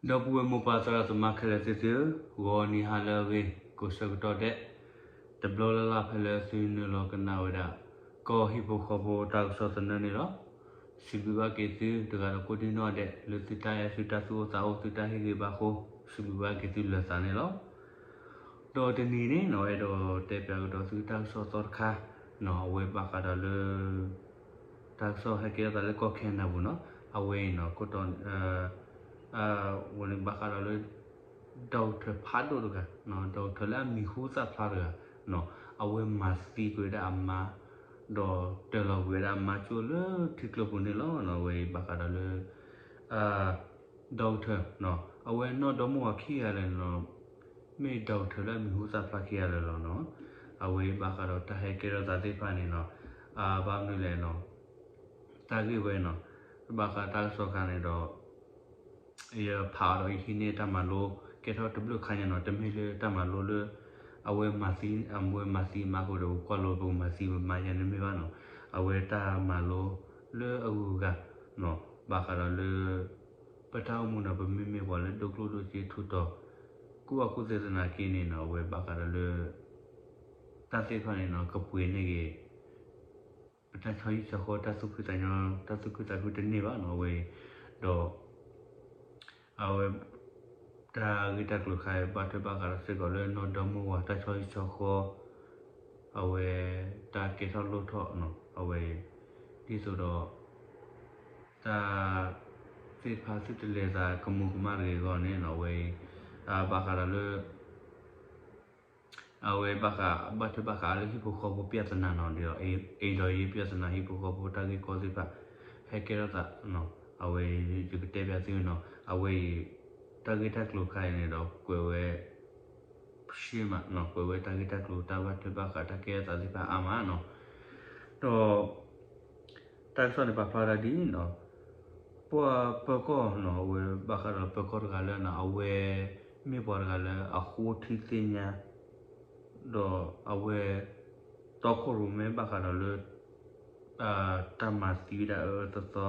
ဒီပုၢ်ဝဲၢ်မိၢ်ပၢ်သရၣ်သမါခဲလၢာ်သ့ၣ်သုဧၢ, ဂီၤနံၤဟါလၢအဂ့ၤ ကိးဆၢကတီၢ်ဒဲး တဘျီလၢ်လၢ်ဖဲလၢသုနုာ်လီၤကနၣ်ဝဲဒၣ် ကီၢ်ဟံၣ်ဖိဃီဖိတၢ်ကစီၣ်သနၢၣ်န့ၣ်လီၤ. စံးဘျုးဘၣ်က့ၤသုတဂၤဒီးကိးဒံနီၢ်ဒဲး လၢသုတၢ်အဲၣ်သုတၢ်သူၣ်အိၣ်သးအိၣ်သုတၢ်ဟ့ၣ်ဂံၢ်ဘါအဃိ စံးဘျုးဘၣ်က့ၤသုလၢာ်သးန့ၣ်လီၤ. ဒီးတနံၤန့ၣ်နီၤ အဲၣ်ဒိးတဲပၠးကဒီးသုတၢ်ကစီၣ်သီတခါနီၤ အဝဲဘၣ်ဃးဒီးလၢ တၢ်ကစီၣ်ဟဲကဲထီၣ်သးလၢကီၢ်ခဲနဒၤပူၤနီၤ အဝဲအံၤနီၤ ခိၣ်တီ ဝဲန့ၣ်ဘၣ်ဃးဒီးလၢ doctor ဖးဒိၣ်တဂၤ doctor လၢအမံၤဟူသၣ်ဖျါတဂၤနီၤ အဝဲမၤသံကွံာ်ဝဲဒၣ်အမါ ဒီးတၢၤလီၤကွံာ်ဝဲဒၣ်အမါကၠိလၢထံကျိပူၤန့ၣ်လီၤ. အဝဲအံၤဘၣ်ဃးဒီးလၢ doctor နီၤ အဝဲနီၢ်ဒီမါဝၤခံဂၤလၢာ်နီၤ မ့ၢ် doctor လၢအမံၤဟူသၣ်ဖျါခံဂၤလၢာ်လီၤနီၤ. အဝဲအံၤဘၣ်ဃးဒီးတၢ်ဟဲကဲထီၣ်သးသ့ၣ်တဖၣ်န့ၣ်နီၤ ဘၣ်မနုၤလဲၣ်နီၤ တၢ်ဂ့ၢ်ဝဲနီၤ ဘၣ်ဃးတၢ်ကစီၣ်ခါန့ၣ်ဒီး ယဖးဒီးယဟံးန့ၢ်တၢ်မၤလိ ကဲထီၣ်တဘျုးခါညါနီၤ တမ့ၢ်လၢတၢ်မၤလိလၢ အဝဲမၤသံ အဝဲမၤသံအမါဃိဒီး ပကွၢ်လိပကမၤသံပမါယါန့ၣ်မ့ၢ်ဘၣ်နီၤ အဝဲတၢ်မၤလိလၢအဂုၤအဂၤနီၤ ဘၣ်ဃးဒီးလၢ ပတၢ်အိၣ်မူဒီး ပမ့မ့ၢ်ပှၤလၢဒိၣ်ကျိၣ်ဒိၣ်စ့ထူးတီၤ ကူၣ်ဘၣ်ကူၣ်သ့သနာ်က့န့ၣ်နီၤ အဝဲဘၣ်ဃးဒီးလၢ တၢ်သ့ၣ်တဖၣ်န့ၣ်နီၤ ကပှ့ၤန့ၢ်က့ၤ ပတၢ်ဆီဟံၣ်ဆီဃီ တၢ်သူၣ်ဖှံသးညီ တၢ်သူၣ်ခုသးခုတန့ၢ်ဘၣ်နီၤ အဝဲအံၤ ဒီး အဝဲ တၢ်ဂ့ၢ်တၢ်ကျိၤခါအံၤ ဘၣ်ထွဲဘၣ်ဃးဒီးစ့ၢ်ကီးလၢနီၢ်ဒီမါဝၤတၢ်ဆီဟံၣ်ဆီဃီ အဝဲ တၢ်ကဲထီၣ်လိၣ်ထီၣ်နီၤ အဝဲအံၤ ဒ်သိးဒီး တၢ်သ့ၣ်တဖၣ်သုတလဲၤသးကမူၤကမၣ်တဂ့ၤအဂီၢ်န့ၣ်နီၤ အဝဲအံၤ ဘၣ်ဃးဒီးလၢ အဝဲဘၣ်ဃး ဘၣ်ထွဲဘၣ်ဃးလၢဟံၣ်ဖိဃီဖိ ပြဿနာ နီၤ ဒီး အိမ်ထောင်ရေး ပြဿနာ ဟံၣ်ဖိဃီဖိတၢ်ဂ့ၢ်ကီသ့ၣ်တဖၣ် ဟဲကဲထီၣ်သးနီၤ အဝဲအံၤ ယကတဲပၠးသုနီၤ အဝဲအံၤ တၢ်ဂ့ၢ်တၢ်ကျိၤခါအံၤန့ၣ်ဒီး ကွဲးဝဲ ရှ့မးနီၤ ကွဲးဝဲတၢ်ဂ့ၢ်တၢ်ကျိၤ တၢ်ဘၣ်ထွဲဘၣ်ဃး တၢ်ကဲထီၣ်သးသ့ၣ်တဖၣ်အါမးနီၤ ဒီး တၢ်ကစီၣ်န့ၣ်ပာ်ဖျါဝဲဒၣ်ဒ်အံၤနီၤ ပှၤပၢၤကီၢ်နီၤ အဝဲဘၣ်ဃးဒီးပၢၤကီၢ်တဂၤလၢနီၤ အဝဲ မ့ၢ်ပှၤတဂၤလၢအဃိထံသ့ၣ်ညါ ဒီးအဝဲ တီခိၣ်ရိၣ်မဲဘၣ်ဃးဒီးလၢ တၢ်မၤသံဝဲဒၣ်အၢအၢသီသီ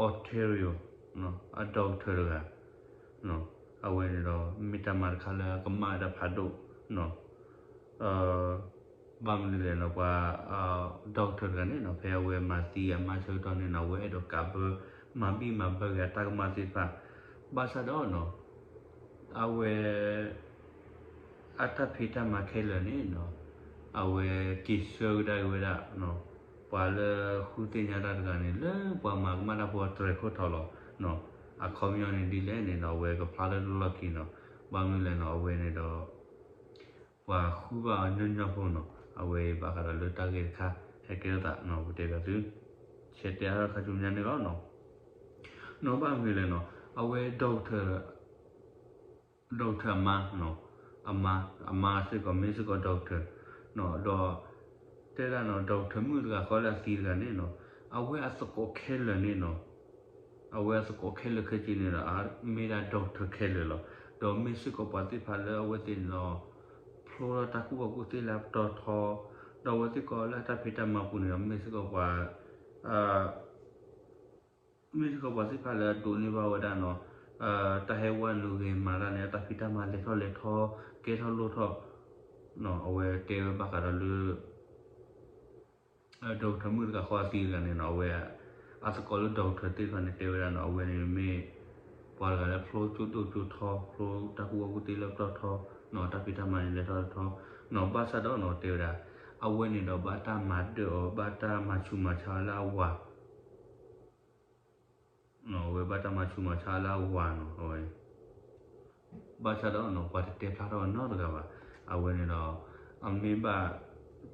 Ontario နီၤ အ doctor တဂၤ အဝဲန့ၣ်ဒီး မ့ၢ်တၢ်မၤတခါလၢအကမၣ်ဝဲဒၣ်ဖးဒိၣ်နီၤ ဘၣ်မနုၤလဲၣ်နီၤ ပှၤ doctor တဂၤန့ၣ်နီၤ ဖဲအဝဲမၤသံအမါဆၢကတီၢ်န့ၣ်နီၤ အဝဲအဲၣ်ဒိးကးဘၢ မၤဘံၣ်မၤဘၢက့ၤအတၢ်ကမၣ်သ့ၣ်တဖၣ် ဘၣ်ဆၣ်ဒီးနီၤ အဝဲ အတၢ်ဖံးတၢ်မၤခဲလၢာ်န့ၣ်နီၤ အဝဲက့ၤဆှၢကဒါက့ၤဝဲဒၣ် ပှၤလၢဃုသ့ၣ်ညါတၢ်တဂၤန့ၣ် လၢပှၤမၤကမၣ်တၢ်ဖိအတြဲၤခိၣ်ထီၣ်လီၤ. အခီပညီန့ၣ်ဒ်လဲၣ်န့ၣ်နီၤ အဝဲကဖျါလၢလီၢ်ခံနီၤ ဘၣ်မနုၤလဲၣ်နီၤ အဝဲန့ၣ်ဒီး ပှၤဃုဘၣ်အီၤညီညီဖိနီၤ အဝဲအံၤဘၣ်ဃးဒီးလၢတၢ်ဂ့ၢ်တခါ ဟဲကဲထီၣ်သးနီၤ ပတဲဘၣ်သု ဆဲးတဲအါထီၣ်ခါဆူညါန့ၣ်လီၤနီၤ နီၤဘၣ်မနုၤလဲၣ်နီၤ အဝဲ doctor doctor အမါနီၤ အမါ အမါစ့ၢ်ကီး မ့ၢ်စ့ၢ်ကီး doctor နီၤ ဒီး တဲဒၣ်နီၤ doctor မုၣ်တဂၤဃီလၢအသံတဂၤန့ၣ်နီၤ အဝဲအသကိးခဲလၢာ်န့ၣ်နီၤ အဝဲအသကိးခဲလၢာ်ခဲဆ့န့ၣ်ဒီး မ့ၢ်ဒၣ် doctor ခဲလၢာ်လီၤ. ဒီးမ့ၢ်စ့ၢ်ကီးပှၤသ့ၣ်တဖၣ်လၢအဝဲသ့ၣ်န့ၣ်ဒီး ဖျိထီၣ်တၢ်ကူၣ်ဘၣ်ကူၣ်သ့လၢအပတီၢ်ထီ ဒီးအဝဲသ့ၣ်ကီးလၢအတၢ်ဖံးတၢ်မၤပူၤန့ၣ်ဒီး မ့ၢ်စ့ၢ်ကီးပှၤ မ့ၢ်စ့ၢ်ကီးပှၤသ့ၣ်တဖၣ်လၢအဒိးန့ၢ်ဘၣ်ဝဲဒၣ်နီၤ တၢ်ဟဲဝဲနုာ်ဂ့ၤမၤတၢ်န့ၣ် အတၢ်ဖံးတၢ်မၤလဲၤထီၣ်လဲၤထီ ကဲထီၣ်လိၣ်ထီၣ် အဝဲတဲဝဲဘၣ်ဃးဒီးလၢ doctor မုၣ်တဂၤဃီအသံတဂၤန့ၣ်နီၤ အဝဲ အသကိးလၢ doctor သ့ၣ်တဖၣ်န့ၣ်တဲဝဲဒၣ်နီၤ အဝဲန့ၣ်မ့ၢ် ပှၤတဂၤလၢဖျိကၠိဒိၣ်ကၠိထီ ဖျိတၢ်ကူၣ်ဘၣ်ကူၣ်သ့လၢပတီၢ်ထီနီၤ တၢ်ဖံးတၢ်မၤန့ၣ်လဲၤထီၣ်လဲၤထီနီၤ ဘၣ်ဆၣ်ဒီးနီၤ တဲဝဲဒၣ် အဝဲန့ၣ်ဒီးဘၣ်တၢ်မၤဒၢးအီၤ ဘၣ်တၢ်မၤဆူးမၤဆါလၢအဝၤ အဝဲဘၣ်တၢ်မၤဆူးမၤဆါလၢအဝၤနီၤ အဝဲ ဘၣ်ဆၣ်ဒီးနီၤ ပှၤတတဲဖျါထီၣ်အီၤနီတဂၤဘၣ်. အဝဲန့ၣ်ဒီး အမ့ၢ်ဘၣ်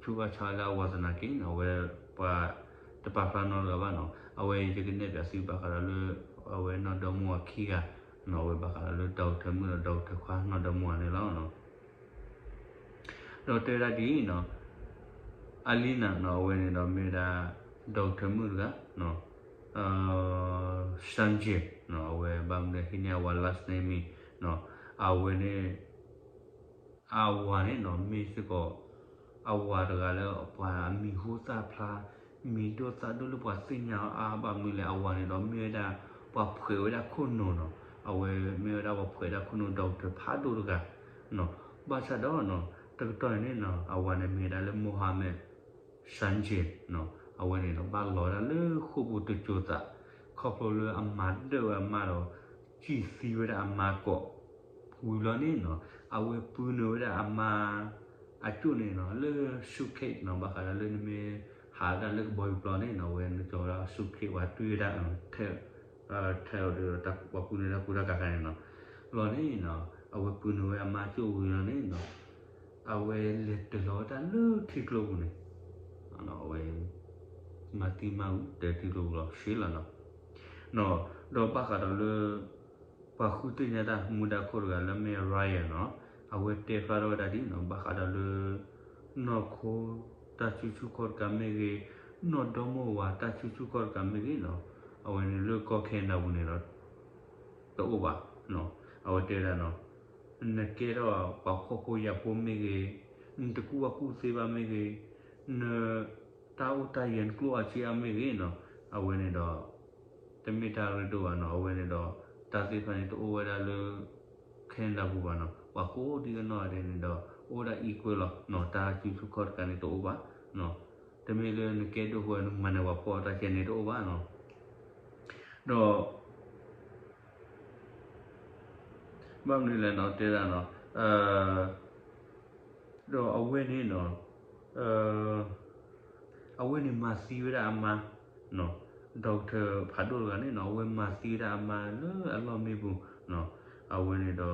ဆူးဘၣ်ဆါလၢအဝၤသနာ်က့နီၤ အဝဲ ပှၤတပာ်ဖျါနီတဂၤဘၣ်နီၤ. အဝဲယကနဲၣ်ပၠးသုဘၣ်ဃးဒီးလၢ အဝဲနီၢ်ဒီမါဝၤခံဂၤနီၤ အဝဲဘၣ်ဃးဒီးလၢ doctor မုၣ်ဒီး doctor ခွါနီၢ်ဒီမါဝၤန့ၣ်လီၤ. ဒီးတဲဝဲဒၣ်ဒ်အံၤနီၤ Alina နီၤ အဝဲန့ၣ်ဒီးမ့ၢ်ဝဲဒၣ် doctor မုၣ်တဂၤ Sanjay နီၤ အဝဲဘၣ်မနုၤဟံးန့ၢ်အဝၤ last name မံၤနီၤ အဝဲန့ၣ် အဝၤန့ၣ်နီၤ မ့ၢ်စ့ၢ်ကီး အဝၤတဂၤလၢပှၤအမံၤဟူသၣ်ဖျါ မံၤဒိၣ်သၣ်ဒိၣ်လၢပှၤသ့ၣ်ညါအါ ဘၣ်မနုၤလဲၣ် အဝၤန့ၣ်ဒီးမ့ၢ်ဝဲဒၣ် ပှၤဖှဲးဝဲဒၣ်ခိၣ်နူာ်နီၤ အဝဲမ့ၢ်ဝဲဒၣ်ပှၤဖှဲးတၢ်ခိၣ်နူာ် doctor ဖးဒိၣ်တဂၤ, ဘၣ်ဆၣ်ဒီး တကတီၢ်န့ၣ်န့ၣ် အဝၤန့ၣ်မ့ၢ်ဝဲဒၣ်လၢ Mohammed Shanjin အဝဲန့ၣ်ဒီး ဘၣ်လီၤဝဲဒၣ်လၢဃိာ်ပူၤတစိၤသး, ခီဖျိလၢအမၤဒၢၣ်ဝဲအမါဒီး စံၣ်သံဝဲဒၣ်အမါကိး, ဝံၤလီၤန့ၣ်န့ၣ် အဝဲပုၢ်နုာ်ဝဲဒၣ်အမါ အကၠိၣ်န့ၣ်န့ၣ် လၢ suitcase န့ၣ် ဘၣ်ဃးဒီးလၢနမ့ၢ်ဟးဒၣ်လၢကဘီယူၤပျီန့ၣ်န့ၣ် အဝဲနကၠီၤဝဲဒၣ် suitcase ပှၤတွံၢ်ဝဲဒၣ် ထဲ ထဲဒီး ပှၤပုၢ်နုာ်တၢ်ကူတၢ်ကၤခါန့ၣ်န့ၣ်, လီၤန့ၣ်န့ၣ် အဝဲပုၢ်နုာ်ဝဲအမါကၠိၣ်ဝံၤလီၤန့ၣ်န့ၣ် အဝဲလဲၤတၢၤလီၤဝဲဒၣ်လၢထံကျိပူၤန့ၣ်, အဝဲ မၤသံမါဝံၤ တၢၤထံကျိပူၤလီၤ ရှဲလီၤန့ၣ်, ဒီးဘၣ်ဃးဒီးလၢ ပှၤဃုသ့ၣ်ညါတၢ်မူဒါခိၣ်တဂၤလၢမ့ၢ် Ryan န့ၣ်, အဝဲတဲဖျါထီၣ်ဝဲဒၣ်ဒ်န့ၣ် ဘၣ်ဃးဒီးလၢ နီၢ်ခိတၢ်ဆူၣ်ဆူၣ်ခီၣ်တကးမ့ၢ်ဂ့ၤ, နီၢ်ဒီမါဝၤတၢ်ဆူၣ်ဆူၣ်ခီၣ်တကးမ့ၢ်ဂ့ၤန့ၣ်, အဝဲန့ၣ်လၢကီၢ် Canada ပူၤန့ၣ်ဒီး တအိၣ်ဘၣ်, အဝဲတဲဝဲဒၣ်န့ၣ်, နကဲထီၣ်ပှၤဖှီၣ်ဖိယာ်ဖိမ့ၢ်ဂ့ၤ, နတကူၣ်ဘၣ်ကူၣ်သ့ဘၣ်မ့ၢ်ဂ့ၤ, န တၢ်အိၣ်တၢ်ယၢၤနကျိၣ်အါစ့အါမ့ၢ်ဂ့ၤန့ၣ်, အဝဲန့ၣ်ဒီး တမ့ၢ်တၢ်ရ့ဒိၣ်ဘၣ်န့ၣ်, အဝဲန့ၣ်ဒီး တၢ်သ့ၣ်တဖၣ်န့ၣ်တအိၣ်ဝဲဒၣ်လၢ Canada ပူၤဘၣ်န့ၣ်, ပှၤကိးဒ်ကနီၢ်ဂၤဒဲးန့ၣ်ဒီး အိၣ်ဝဲဒၣ် equal လီၤ, တၢ်ဆူၣ်ဆူၣ်ခီၣ်တကးန့ၣ်တအိၣ်ဘၣ်, တမ့ၢ်လၢနကဲဒိၣ်ဃိနမၤနၢၤပှၤဖှီၣ်အတၢ်ဆဲန့ၣ်တအိၣ်ဘၣ်န့ၣ်, ဒီး ဘၣ်မနုၤလဲၣ်န့ၣ် တဲဒၣ်န့ၣ်, ဒီးအဝဲန့ၣ်န့ၣ်, အဝဲန့ၣ်မၤသံဝဲဒၣ်အမါ, doctor ဖးဒိၣ်တဂၤန့ၣ်န့ၣ် အဝဲမၤသံဝဲဒၣ်အမါလၢအလီၢ်မံပူၤ, အဝဲန့ၣ်ဒီး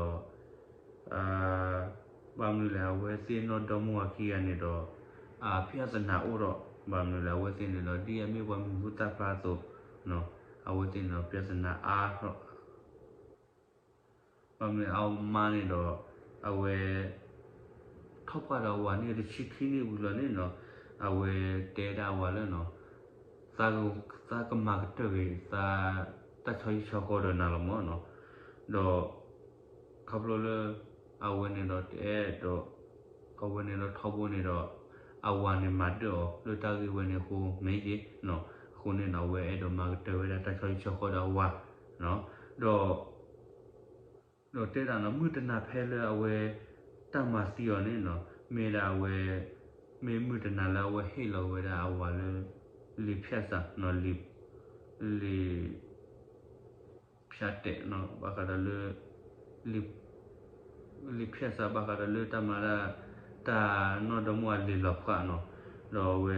ဘၣ်မနုၤလဲၣ် အဝဲသ့ၣ်နီၢ်ဒီမါဝၤခံဂၤန့ၣ်ဒီး အ ပြဿနာ အိၣ်ဒီး ဘၣ်မနုၤလဲၣ် အဝဲသ့ၣ်န့ၣ်ဒီး ဒ်အမ့ၢ်ပှၤမံၤဟူသၣ်ဖျါအသိး, အဝဲသ့ၣ်န့ၣ်ဒီး ပြဿနာ အါထီၣ် ဘၣ်မနုၤအမါန့ၣ်ဒီး အဝဲ ထီၣ်ပှၢ်ဒီးအဝၤန့ၣ် တဆံခံနံၣ်ဝံၤလီၤန့ၣ်န့ၣ်, အဝဲတဲဒၣ်အဝၤလၢန့ၣ်, သးကမၤကတၢၢ်က့ၤ သးတၢ်ဆီဟံၣ်ဆီဃီဒီးနၤလီၤမၢ်န့ၣ်, ဒီး ခီဖျိလၢ အဝဲန့ၣ်ဒီးတအဲၣ်ဒိး အဝဲန့ၣ်ဒီးထီဘိန့ၣ်ဒီး အဝၤန့ၣ်မၤဒၢၣ်အီၤလၢတၢ်ဂ့ၢ်ဝဲန့ၣ်အဃိ မ့ၢ်ယ့ၣ်န့ၣ်, အဃိန့ၣ်န့ၣ် အဝဲအဲၣ်ဒိးမၤကတၢၢ်ဝဲဒၣ်တၢ်ဆီဟံၣ်ဆီဃီဒီးအဝၤ, ဒီး ဒီးတဲဒၣ်န့ၣ် မုၢ်တနၤဖဲလၢအဝဲ တၢ်မၤသံအီၤန့ၣ်န့ၣ် မ့ၢ်ဒၣ်အဝဲ မ့ၢ်မုၢ်တနၤလၢအဝဲဟ့ၣ်လီၤဝဲဒၣ်အဝၤလၢ လံာ်ဖၠၣ်စးန့ၣ် လံာ် လံာ် ဖၠၣ်တဲာ်န့ၣ် ဘၣ်ဃးဒီးလၢ လံာ် လံာ်ဖၠၣ်စး ဘၣ်ဃးဒီးလၢတၢ်မၤဒၣ် တၢ်နီၢ်ဒီမါဝၤလံာ်လီၤဖးန့ၣ်, ဒီးအဝဲ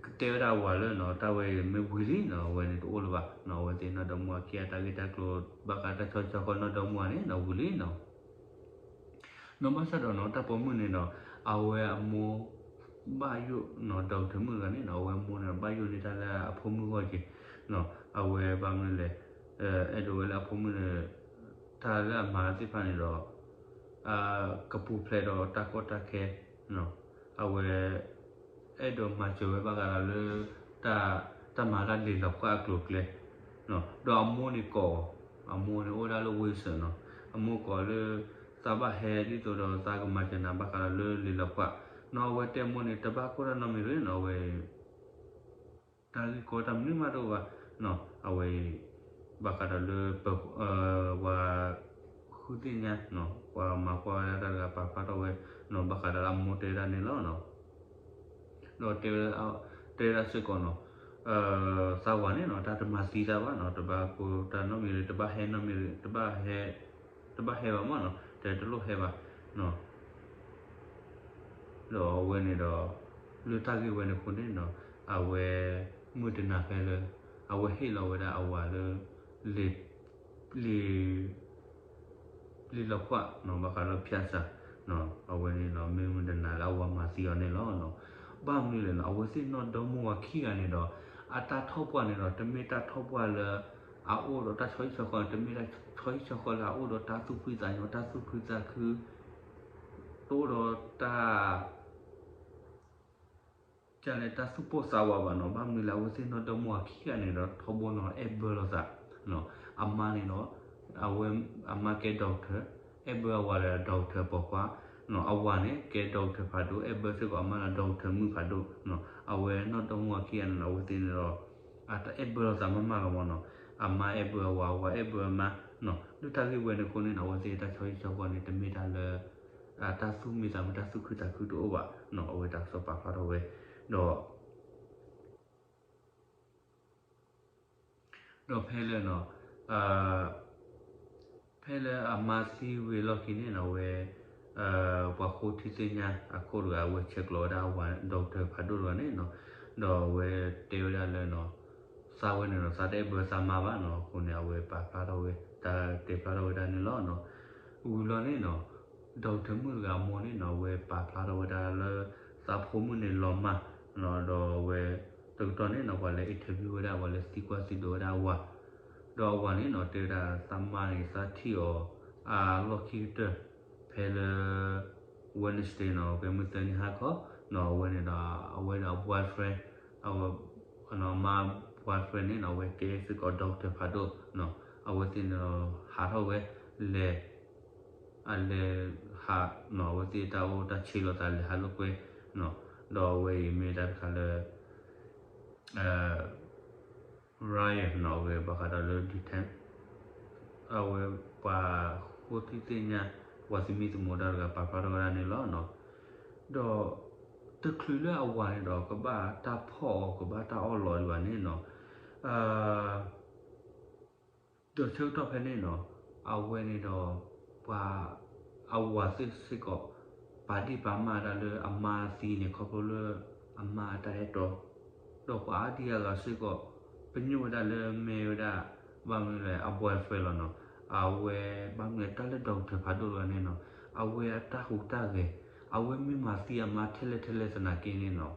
ကတဲဝဲဒၣ်အဝၤလၢန့ၣ် တၢ်ဝဲအံၤမ့ၢ်ဝံၤလံန့ၣ် အဝဲန့ၣ်တအိၣ်လၢၤဘၣ်န့ၣ်, အဝဲသ့ၣ်နီၢ်ဒီမါဝၤခံဂၤတၢ်ဂ့ၢ်တၢ်ကျိၤ ဘၣ်ဃးတၢ်ဆီဟံၣ်ဆီဃီနီၢ်ဒီမါဝၤန့ၣ် ဝံၤလံန့ၣ် န့ၣ်ဘၣ်ဆၣ်ဒီးန့ၣ် တၢ်ပိာ်မုၣ်န့ၣ်ဒီး အဝဲအမိၢ် ဘၣ်ယိၣ်န့ၣ် ဒီကထၢၣ်မုၣ်တဂၤန့ၣ်န့ၣ် အဝဲအမိၢ်န့ၣ် ဘၣ်ယိၣ်န့ၢ်တၢ်လၢအဖိမုၣ်ဂီၢ်က့ၤန့ၣ်, အဝဲဘၣ်မနုၤလဲၣ် အဲၣ်ဒိးဝဲလၢအဖိမုၣ်န့ၣ် တၢ်လၢအမၤသ့ၣ်တဖၣ်န့ၣ်ဒီး ကပူၤဖျဲးဒီးတၢ်ကီတၢ်ခဲ အဝဲ အဲၣ်ဒိးမၤစၢၤဝဲဘၣ်ဃးဒီးလၢ တၢ် တၢ်မၤတၢ်လံာ်လီၤဖးအကျိၤအကျဲန့ၣ်, ဒီးအမိၢ်န့ၣ်ကိးအီၤ, အမိၢ်န့ၣ်အိၣ်ဝဲဒၣ်လၢ Wilson န့ၣ်, အမိၢ်ကိးအီၤလၢ သးဘၣ်ဟဲဒ်သိးဒီးသးကမၤစၢၤနၤဘၣ်ဃးဒီးလၢလံာ်လီၤဖးန့ၣ်, အဝဲတဲအမိၢ်န့ၣ် တဘၣ်ကိၢ်တၢ်နီတမံၤတဂ့ၤန့ၣ်, အဝဲ တၢ်ဂ့ၢ်ကီတၢ်မနုၤမးတအိၣ်ဘၣ်န့ၣ်, အဝဲ ဘၣ်ဃးဒီးလၢ ပ ပှၤ ဃုသ့ၣ်ညါန့ၣ်, ပှၤမၤကွၢ်ဝဲဒၣ်တၢ်တဂၤပာ်ဖျါထီၣ်ဝဲန့ၣ်, ဘၣ်ဃးဒီးလၢအမိၢ်တဲဝဲဒၣ်န့ၣ်လီၤ. ဒီးတဲဝဲ တဲဝဲဒၣ်စ့ၢ်ကီးန့ၣ်, သးဝၤန့ၣ်န့ၣ် တၢ်တမၤသံသးဘၣ်န့ၣ်, တဘၣ်ကိၢ်တၢ်နီတမံၤတဂ့ၤ, တဘၣ်ဟဲနီတမံၤတဂ့ၤ, တဘၣ်ဟဲ တဘၣ်ဟဲဘၣ်မးန့ၣ်, တဲတလိၣ်ဟဲဘၣ်န့ၣ် ဒီးအဝဲန့ၣ်ဒီး လၢတၢ်ဂ့ၢ်ဝဲန့ၣ်အဃိန့ၣ်န့ၣ်, အဝဲ မုၢ်တနၤဖဲလၢ အဝဲဟ့ၣ်လီၤဝဲဒၣ်အဝၤလၢ လံာ် လံာ်လီၤဖးန့ၣ် ဘၣ်ဃးဒီးဖၠၣ်စးန့ၣ်, အဝဲန့ၣ်န့ၣ် မ့ၢ်မုၢ်တနၤလၢအဝၤမၤသံအီၤန့ၣ်လီၤ. ဘၣ်မနုၤလဲၣ်န့ၣ်, အဝဲသ့ၣ်နီၢ်ဒီမါဝၤခံဂၤန့ၣ်ဒီး အတၢ်ထီၣ်ပှၢ်န့ၣ်ဒီး တမ့ၢ်တၢ်ထီၣ်ပှၢ်လၢ အအိၣ်ဒီးတၢ်ဆီဟံၣ်ဆီဃီ, တမ့ၢ်တၢ်ဆီဟံၣ်ဆီဃီလၢအအိၣ်ဒီးတၢ်သူၣ်ဖှံသးညီ, တၢ်သူၣ်ဖှံသးခု, တအိၣ်ဒီးတၢ် ကလဲၣ် တၢ်သူၣ်ပိၢ်သးဝးဘၣ်န့ၣ်, ဘၣ်မနုၤလဲၣ် အဝဲသ့ၣ်နီၢ်ဒီမါဝၤခံဂၤန့ၣ်ဒီး ထီဘိန့ၣ် အဲၣ်ဘၢလိာ်သးန့ၣ်, အမါန့ၣ်ဒီး အဝဲ အမါကဲ doctor, အဲၣ်ဘၢအဝၤဒီး doctor ပိာ်ခွါန့ၣ်, အဝၤန့ၣ် ကဲ doctor ဖးဒိၣ်, အဲၣ်ဘၢစ့ၢ်ကီးအမါဒီး doctor မုၣ်ဖးဒိၣ်န့ၣ်, အဝဲနီၢ်ဒီမါဝၤခံဂၤန့ၣ်ဒီး အဝဲသ့ၣ်န့ၣ်ဒီး အတၢ်အဲၣ်ဘၢလိာ်သးမးမးလီၤမးနီၤ, အမါအဲၣ်ဘၢအဝၤ အဝၤအဲၣ်ဘၢအမါနီၤ, လၢတၢ်ဂ့ၢ်ဝဲန့ၣ်အဃိန့ၣ်နီၤ အဝဲသ့ၣ်တၢ်ဆီဟံၣ်ဆီဃီန့ၣ် တမ့ၢ်တၢ်လၢ တၢ်သူၣ်မံသးမုာ်တၢ်သူၣ်ခုသးခုတအိၣ်ဘၣ်နီၤ, အဝဲတၢ်ကစီၣ်ပာ်ဖျါထီၣ်ဝဲ, ဒီး ဒီးဖဲလၢ ဖဲလၢအမါသံဝံၤအလီၢ်ခံန့ၣ်နီၤ အဝဲ ပှၤဃိထံသ့ၣ်ညါအခိၣ်တဂၤ အဝဲဆဲးကျိးဝဲဒၣ်အဝၤ doctor ဖးဒိၣ်တဂၤန့ၣ်နီၤ, ဒီးအဝဲတဲဝဲဒၣ်လၢ သးဝဲန့ၣ်နီၤ သးတအဲၣ်ဘၢသးမါဘၣ်နီၤ, အဃိန့ၣ် အဝဲပာ်ဖျါထီၣ်ဝဲ တၢ်တဲဖျါထီၣ်ဝဲဒၣ်န့ၣ်လီၤ. ဝံၤလီၤန့ၣ်နီၤ doctor မုၣ်တဂၤအမိၢ်န့ၣ်နီၤ အဝဲပာ်ဖျါထီၣ်ဝဲဒၣ်လၢ သးဖိမုၣ်န့ၣ်လီၤမၢ်, ဒီးအဝဲ တကတီၢ်န့ၣ်နီၤ ပှၤလဲၤ interview ဝဲဒၣ် ပှၤလဲၤသံကွၢ်သံဒိးဝဲဒၣ်အဝၤ, ဒီးအဝၤန့ၣ်နီၤ တဲဝဲဒၣ်သးမါန့ၣ် သးထံၣ်အီၤ အလီၢ်ခံကတၢၢ် ဖဲလၢ Wednesday နီၤ ကဲမုၢ်သၢနံၤဟါခီနီၤ, အဝဲန့ၣ်ဒီး အဝဲဒီးအ boyfriend အမါ boyfriend န့ၣ်နီၤ အဝဲကဲစ့ၢ်ကီး doctor ဖးဒိၣ်နီၤ, အဝဲသ့ၣ်န့ၣ်ဒီးဟးထီၣ်ဝဲ လဲၤ အလဲၤဟးနီၤ အဝဲသ့ၣ်တၢ်အိၣ်တၢ်ဆ့လိာ်သးလဲၤဟးလိာ်ကွဲနီၤ, ဒီးအဝဲအံၤမ့ၢ်တၢ်တခါလၢ Ryan နီၤ အဝဲဘၣ်ဃးဒီးလၢ detect အဝဲပှၤဃိထံသ့ၣ်ညါ ပှၤသမံသမိးတၢ်တဂၤပာ်ဖျါထီၣ်ဝဲဒၣ်န့ၣ်လီၤ. ဒီးတချုးလၢအဝၤန့ၣ်ဒီး ကဘၣ်တၢ်ဖီၣ်အီၤ ကဘၣ်တၢ်အီၣ်လီၤဒံးဘၣ်န့ၣ်နီၤ ဒီးဆၢကတီၢ်ဖဲန့ၣ်နီၤ အဝဲန့ၣ်ဒီး ပှၤ အဝၤသ့ၣ်စ့ၢ်ကီး ပာ်ဒ့ၣ်ပာ်မၢ်ဒၣ်လၢအမါသံန့ၣ် ခီဖျိလၢအမါအတၢ်အဲၣ်တီ, ဒီးပှၤအါဒံအါဂၤစ့ၢ်ကီး ပညိၣ်ဝဲဒၣ်လၢမ့ၢ်ဝဲဒၣ် ဘၣ်မနုၤလဲၣ် အ boyfriend လီၤနီၤ, အဝဲဘၣ်မနုၤလဲၣ် တၢ်လၢ doctor ဖးဒိၣ်တဂၤန့ၣ်နီၤ အဝဲအတၢ်ဟူးတၢ်ဂဲၤ အဝဲမ့ၢ်မၤသံအမါထဲလဲၣ်ထဲလဲၣ်သနာ်က့န့ၣ်နီၤ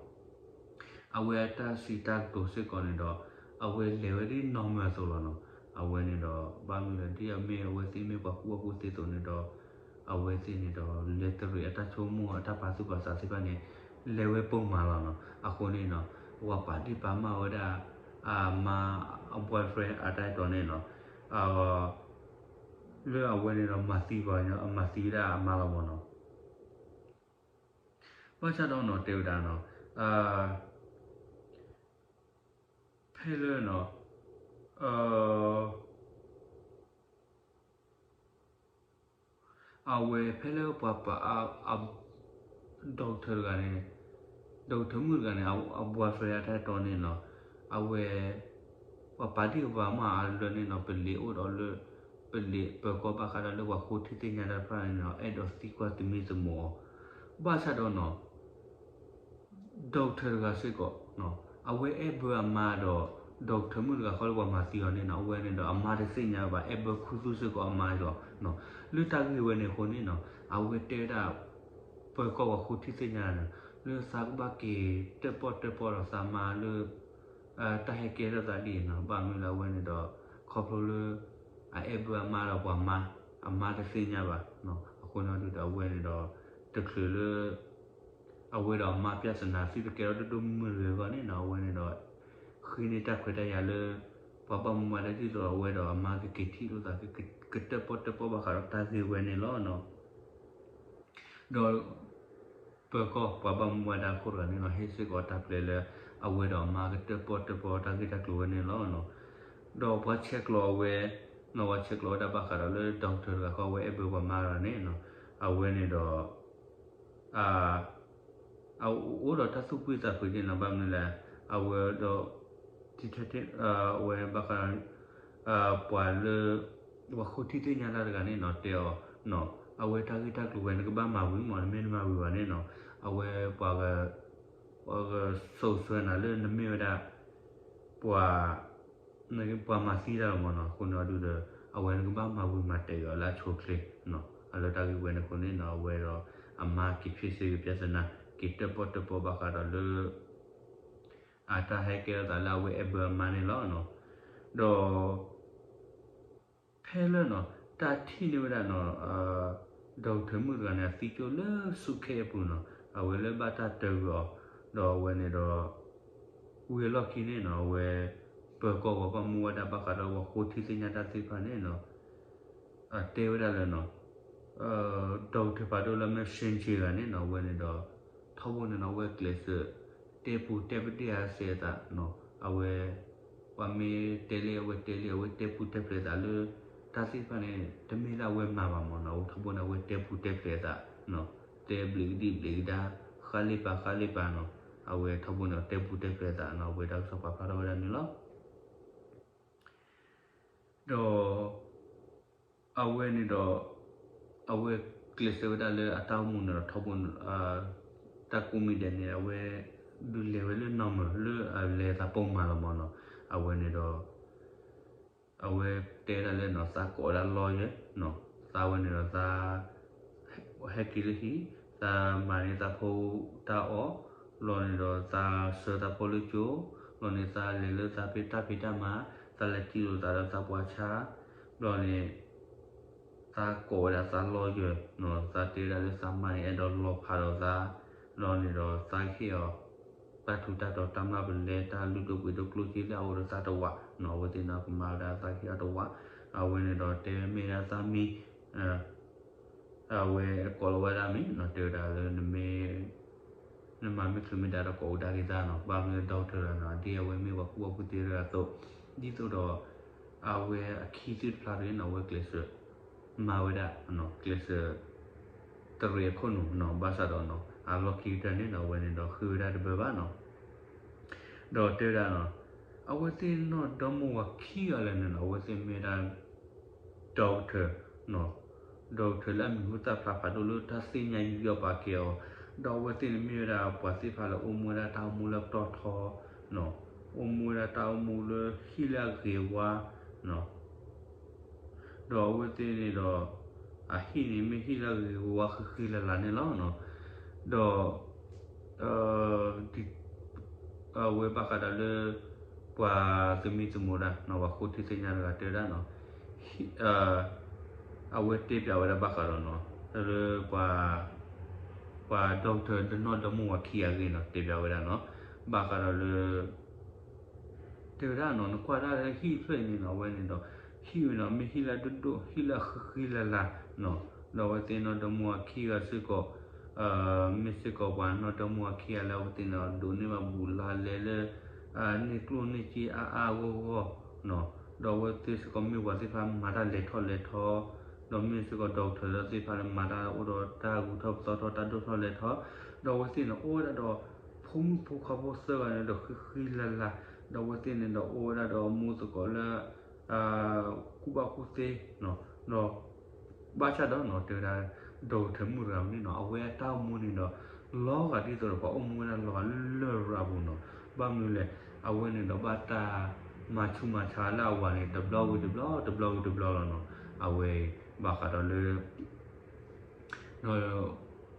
အဝဲအတၢ်စံးတၢ်ကတိၤစ့ၢ်ကီးန့ၣ်ဒီး အဝဲလဲၤဝဲဒ်နီၢ်မၢအသိးလီၤနီၤ. အဝဲန့ၣ်ဒီး ဘၣ်မနုၤလဲၣ် ဒ်အမ့ၢ်အဝဲသ့ၣ်မ့ၢ်ပှၤကူၣ်ဘၣ်ကူၣ်သ့အသိးန့ၣ်ဒီး အဝဲသ့ၣ်န့ၣ်ဒီး လဲၤတရံးအတၢ်ဆိကမိၣ် အတၢ်ပာ်သူၣ်ပာ်သးသ့ၣ်တဖၣ်န့ၣ် လဲၤဝဲပိာ်မၤလီၤနီၤ. အဃိန့ၣ်နီၤ ပှၤပာ်ဒ့ၣ်ပာ်မၢ်ဝဲဒၣ် အမါ အ boyfriend အတၢ်အဲၣ်တီန့ၣ်နီၤ လၢအဝဲန့ၣ်ဒီးမၤသံပှၤ မၤသံဝဲဒၣ်အမါလီၤမးနီၤ. ဘၣ်ဆၣ်ဒီးနီၤ တဲဝဲဒၣ်နီၤ ဖဲလၢနီၤ အဝဲဖဲလၢပှၤပာ် doctor တဂၤန့ၣ် doctor မုၣ်တဂၤန့ၣ် အ boyfriend အတၢ်အဲၣ်တီန့ၣ်နီၤ အဝဲ ပှၤပာ်ဒ့ၣ်ပာ်မၢ်အါလၢာ်န့ၣ်နီၤ ပလံၤအိၣ်ဒီးလၢ ပလံၤပၢၤကီၢ်ဘၣ်ဃးဒီးလၢပှၤဃိထံသ့ၣ်ညါတၢ်တဖၣ်န့ၣ်နီၤ အဲၣ်ဒိးသံကွၢ်သမံသမိးအီၤ ဘၣ်ဆၣ်ဒီးနီၤ doctor တဂၤစ့ၢ်ကီး အဝဲအဲၣ်ဘၢအမါဒီး doctor မုၣ်တဂၤဃီလၢပှၤမၤသံအီၤန့ၣ်နီၤ အဝဲန့ၣ်ဒီးအမါတသ့ၣ်ညါဘၣ် အဲၣ်ဘၢခူသူၣ်စ့ၢ်ကီးအမါလီၤ. လၢတၢ်ဂ့ၢ်ဝဲန့ၣ်အဃိန့ၣ်နီၤ အဝဲတဲဝဲဒၣ် ပၢၤကီၢ်ပှၤဃိထံသ့ၣ်ညါန့ၣ် လၢသးကဘၣ်က့ၤတၢၣ်ပီၣ်တၢၣ်ပီဒီးသးမါလၢ တၢ်ဟဲကဲထီၣ်သးဒ်အံၤနီၤ ဘၣ်မနုၤလၢအဝဲန့ၣ်ဒီး ခီဖျိလၢ အအဲၣ်ဘၢအမါဒီးပှၤမါ အမါတသ့ၣ်ညါဘၣ်. အဃိန့ၣ်ဒုးဒီးအဝဲန့ၣ်ဒီး တချုးလၢ အဝဲဒီးအမါ ပြဿနာ သုတကဲထီၣ်ဒိၣ်ဒိၣ်မုၢ်မုၢ်တဂ့ၤအဂီၢ်န့ၣ်နီၤ အဝဲန့ၣ်ဒီး ဃ့န့ၢ်တၢ်ခွဲးတၢ်ယာ်လၢ ပှၤဘၣ်မူဘၣ်ဒါဒ်သိးဒီးအဝဲဒီးအမါကက့ၤထံၣ်လိာ်သး ကကတၢၣ်ပီၣ်တၢၣ်ပီဘၣ်ဃးဒီးတၢ်ဂ့ၢ်ဝဲန့ၣ်လီၤ. ဒီး ပၢၤကီၢ်ပှၤဘၣ်မူဘၣ်ဒါခိၣ်တဂၤန့ၣ်နီၤ ဟ့ၣ်စ့ၢ်ကီးတၢ်ပျဲလၢ အဝဲဒီးအမါကတၢၣ်ပီၣ်တၢၣ်ပီတၢ်ဂ့ၢ်တၢ်ကျိၤဝဲန့ၣ်လီၤ. ဒီးပှၤဆဲးကျိးအဝဲ နီၤ ပှၤဆဲးကျိးဝဲဒၣ်ဘၣ်ဃးဒီးလၢ doctor တဂၤဃီ အဝဲအဲၣ်ဘၢပှၤမါတဂၤန့ၣ်နီၤ အဝဲန့ၣ်ဒီး အအိၣ်ဒီးတၢ်သူၣ်ဖှံသးဖုးန့ၣ်နီၤ ဘၣ်မနုၤလဲၣ် အဝဲဒီး detective အဝဲဘၣ်ဃး ပှၤလၢ ပှၤဃိထံသ့ၣ်ညါတၢ်တဂၤန့ၣ်နီၤ တဲအီၤ အဝဲတၢ်ဂ့ၢ်တၢ်ကျိၤဝဲ နကဘၣ်မၤဝံၤမး နမ့ၢ်နမၤဝံၤဘၣ်န့ၣ်နီၤ အဝဲပှၤ ပှၤကစိာ်ဆှၢနၤလၢနမ့ၢ်ဝဲဒၣ် ပှၤ ပှၤမၤသံတၢ်လီၤမးနီၤ. အဃိန့ၣ်ဒုးဒီး အဝဲနကဘၣ်မၤဝံၤမၤတဲာ်အီၤလၢအဆိအချ့ အလၢတၢ်ဂ့ၢ်ဝဲန့ၣ်အဃိန့ၣ်နီၤ အဝဲဒီးအမါက့ၤ fix က့ၤ ပြဿနာ က့ၤတၢၣ်ပီၣ်တၢၣ်ပီဘၣ်ဃးဒီးလၢ အတၢ်ဟဲကဲထီၣ်သးလၢအဝဲအဲၣ်ဘၢအမါန့ၣ်လီၤ. ဒီး ဖဲလၢနီၤ တၢ်ထံၣ်န့ၢ်ဝဲဒၣ်နီၤ doctor မုၣ်တဂၤန့ၣ် အသံကၠိလၢ suitcase အပူၤနီၤ အဝဲလၢဘၣ်တၢ်တ့ဂၢၤအီၤ ဒီးအဝဲန့ၣ်ဒီး ဝံၤအလီၢ်ခံန့ၣ်နီၤ အဝဲ ပၢၤကီၢ်ပှၤဘၣ်မူဘၣ်ဒါဘၣ်ဃးဒီးပှၤဃိထံသ့ၣ်ညါတၢ်သ့ၣ်တဖၣ်န့ၣ်နီၤ တဲဝဲဒၣ်လၢနီၤ doctor ဖးဒိၣ်လၢ messenger တဂၤန့ၣ်နီၤ အဝဲန့ၣ်ဒီး ထီဘိန့ၣ်နီၤ အဝဲကျဲးစၢး တဲပူၤတဲပဒ့ၣ်အါစဲးအသးနီၤ အဝဲ ပှၤမ့ၢ်တဲလၢအဝဲတဲလၢ အဝဲတဲပူၤတဲဖျဲးသးလၢ တၢ်သ့ၣ်တဖၣ်န့ၣ် တမ့ၢ်လၢအဝဲမၤဘၣ်မၢ်နီၤ, အဝဲထီဘိန့ၣ် အဝဲတဲပူၤတဲဖျဲးသး, တဲဘျံးကဒံဘျံးကဒါ, ဃါလ့ပာ်ဃါလ့ပာ်နီၤ, အဝဲထီဘိန့ၣ် တဲပူၤတဲဖျဲးသးနီၤ, အဝဲဒၣ်ကစီၤပၤဖျါထီၣ်ဝဲဒၣ်န့ၣ်လီၤ. ဒီး အဝဲန့ၣ်ဒီး အဝဲကျဲးစၢးဝဲဒၣ်လၢအတၢ်အိၣ်မူန့ၣ်ဒီး ထီဘိန့ၣ် တၢ်ကိးမံၤဒဲးန့ၣ် အဝဲ ဒုးလဲၤဝဲလၢနီၢ်မၢၢ်လၢအလဲၤသးပိာ်မုၣ်လီၤမၢ်နီၤ, အဝဲန့ၣ်ဒီး အဝဲတဲဒၣ်လၢနီၤ သးကိးဝဲဒၣ်လီယဲၢ်, သးဝဲန့ၣ်ဒီးသး ဟဲက့ၤလၢဟံၣ်, သးမၤန့ၢ်သးဖိတၢ်အီၣ်, ဘျီန့ၣ်ဒီးသးဆှၢသးဖိလၢကၠိ, ဘျီန့ၣ်သးလဲၤလၢသးဖံးတၢ်ဖံးတၢ်မၤ, သးလဲၤထံၣ်လိာ်သးဒီးသးပှၤဆါ, ဘျီန့ၣ် သးကိးဝဲဒၣ်သးလီယဲၢ်, သးတဲဝဲဒၣ်လၢသးမါန့ၣ် အဲၣ်ဒိးလီၤဖးဒီးသး, ဘျီန့ၣ်ဒီးသးဟ့ၣ်အီၤ တၢ်ထူးတၢ်တီၤ တၢ်မျၢ်ပလဲ တၢ်လုၢ်ဒိၣ်ပှ့ၤဒိၣ်ကျိၣ်စ့လၢအအိၣ်ဒီးသးတဝး, အဝဲသ့ၣ်န့ၣ် ကမၤဝဲဒၣ်သးခံဂၤတဝး, အဝဲန့ၣ်ဒီးတဲမ့ၢ်ဒၣ်သးမံၤ အဝဲကိးလီၤဝဲဒၣ်မံၤနီၤ, တဲဝဲဒၣ်လၢနမ့ၢ် နမၤမ့ၢ်ချုးမ့ၢ်ဒါဒီးကိးကဒါက့ၤသးနီၤ, ဘၣ်မနုၤလဲၣ် doctor နီၤ, ဒ်အဝဲမ့ၢ်ပှၤကူၣ်ဘၣ်ကူၣ်သ့တဂၤအသိး, ဒ်သိးဒီး အဝဲအခံသ့ၣ်တဖျါတဂ့ၤနီၤ, အဝဲကျဲးစၢး မၤဝဲဒၣ် ကျဲးစၢး တရံးအခိၣ်နူာ်နီၤ, ဘၣ်ဆၣ်ဒီးနီၤ အလီၢ်ခံကတၢၢ်န့ၣ်နီၤ အဝဲန့ၣ်ဒီးဃ့ဝဲဒၣ်တဘၢဘၣ်နီၤ, ဒီးတဲဝဲဒၣ်နီၤ အဝဲသ့ၣ်နီၢ်ဒီမါဝၤခံဂၤလၢာ်န့ၣ်နီၤ အဝဲသ့ၣ်မ့ၢ်ဝဲဒၣ် doctor နီၤ, doctor လၢအမံၤဟူသၣ်ဖျါဖးဒိၣ်လၢတၢ်သ့ၣ်ညါယူးယီၣ်ပာ်ကဲအီၤ, ဒီးအဝဲသ့ၣ်န့ၣ်မ့ၢ်ဝဲဒၣ်ပှၤသ့ၣ်တဖၣ်လၢအိၣ်မူဝဲဒၣ်တၢ်အိၣ်မူလၢပတီၢ်ထီနီၤ, အိၣ်မူဝဲဒၣ်တၢ်အိၣ်မူလၢဟံၣ်လၢအဂ့ၤဝါနီၤ ဒီးအဝဲသ့ၣ်န့ၣ်ဒီး အဟံၣ်န့ၣ်မ့ၢ်ဟံၣ်လၢအဂ့ၤဝါဃံဃံလၤလၤန့ၣ်လီၤ. ဒီး အဝဲဘၣ်ဃးဒီးလၢ ပှၤသမံသမိးတၢ်နီၤ ပှၤဃိထံသ့ၣ်ညါတဂၤတဲဝဲဒၣ်နီၤ အဝဲတဲပျးဝဲဒၣ်ဘၣ်ဃးဒီးနီၤ လၢ ပှၤ doctor ဒီးနီၢ်ဒီမါဝၤခံဂၤအဂ့ၢ်နီၤ တဲပျးဝဲဒၣ်နီၤ ဘၣ်ဃးဒီးလၢ တဲဝဲဒၣ်နီၤ နကွၢ်ဒၣ်လၢဟံၣ်ဖျၢၣ်အံၤန့ၣ်နီၤ အဝဲန့ၣ်ဒီး ဟံၣ်ဝဲနီၤ မ့ၢ်ဟံၣ်လၢအဒိၣ်ဒိၣ် ဟံၣ်လၢအဃံဃံလၤလၤနီၤ ဒီးအဝဲသ့ၣ်နီၢ်ဒီမါဝၤခံဂၤစ့ၢ်ကီး မ့ၢ်စ့ၢ်ကီးပှၤနီၢ်ဒီမါဝၤခံဂၤလၢအဝဲသ့ၣ်န့ၣ် ဒိးန့ၢ်ဘၣ်ဘူးလါလဲလၢ န့ၢ်ကျိၣ်န့ၢ်စ့အါအါဂီၢ်ဂီၢ်နီၤ ဒီးအဝဲသ့ၣ်စ့ၢ်ကီးမ့ၢ်ပှၤသ့ၣ်တဖၣ်မၤတၢ်လဲၤထီၣ်လဲၤထီ ဒီးမ့ၢ်စ့ၢ်ကီး doctor သ့ၣ်တဖၣ်လၢမၤတၢ်အိၣ်ဒီးတၢ်ဂုၤထီၣ်ပသီထီၣ်တၢ်ဒိၣ်ထီၣ်လဲၤထီ ဒီးအဝဲသ့ၣ်န့ၣ် အိၣ်ဝဲဒၣ်ဒီး ဖိမုၣ်ဖိခွါဖိသၢဂၤန့ၣ်ဒီးဃံဃံလၤလၤ ဒီးအဝဲသ့ၣ်န့ၣ်ဒီးအိၣ်ဝဲဒၣ်ဒီးမိၢ်သကိးလၢ ကူၣ်ဘၣ်ကူၣ်သ့ ဒီး ဘၣ်ဆၣ်ဒီးနီၤ တဲဝဲဒၣ် doctor မုၣ်တဂၤန့ၣ်နီၤ အဝဲအတၢ်အိၣ်မူန့ၣ်ဒီး လီၤဂာ်ဒ်သိးဒီးပှၤအိၣ်မူဝဲဒၣ်လီၤဂာ်လၢလရာ်ပူၤနီၤ ဘၣ်မနုၤလဲၣ် အဝဲန့ၣ်ဒီးဘၣ်တၢ်မၤဆူးမၤဆါလၢအဝၤန့ၣ် တဘျီဝံၤတဘျီ တဘျီဝံၤတဘျီလီၤနီၤ အဝဲ ဘၣ်ဃးဒီးလၢ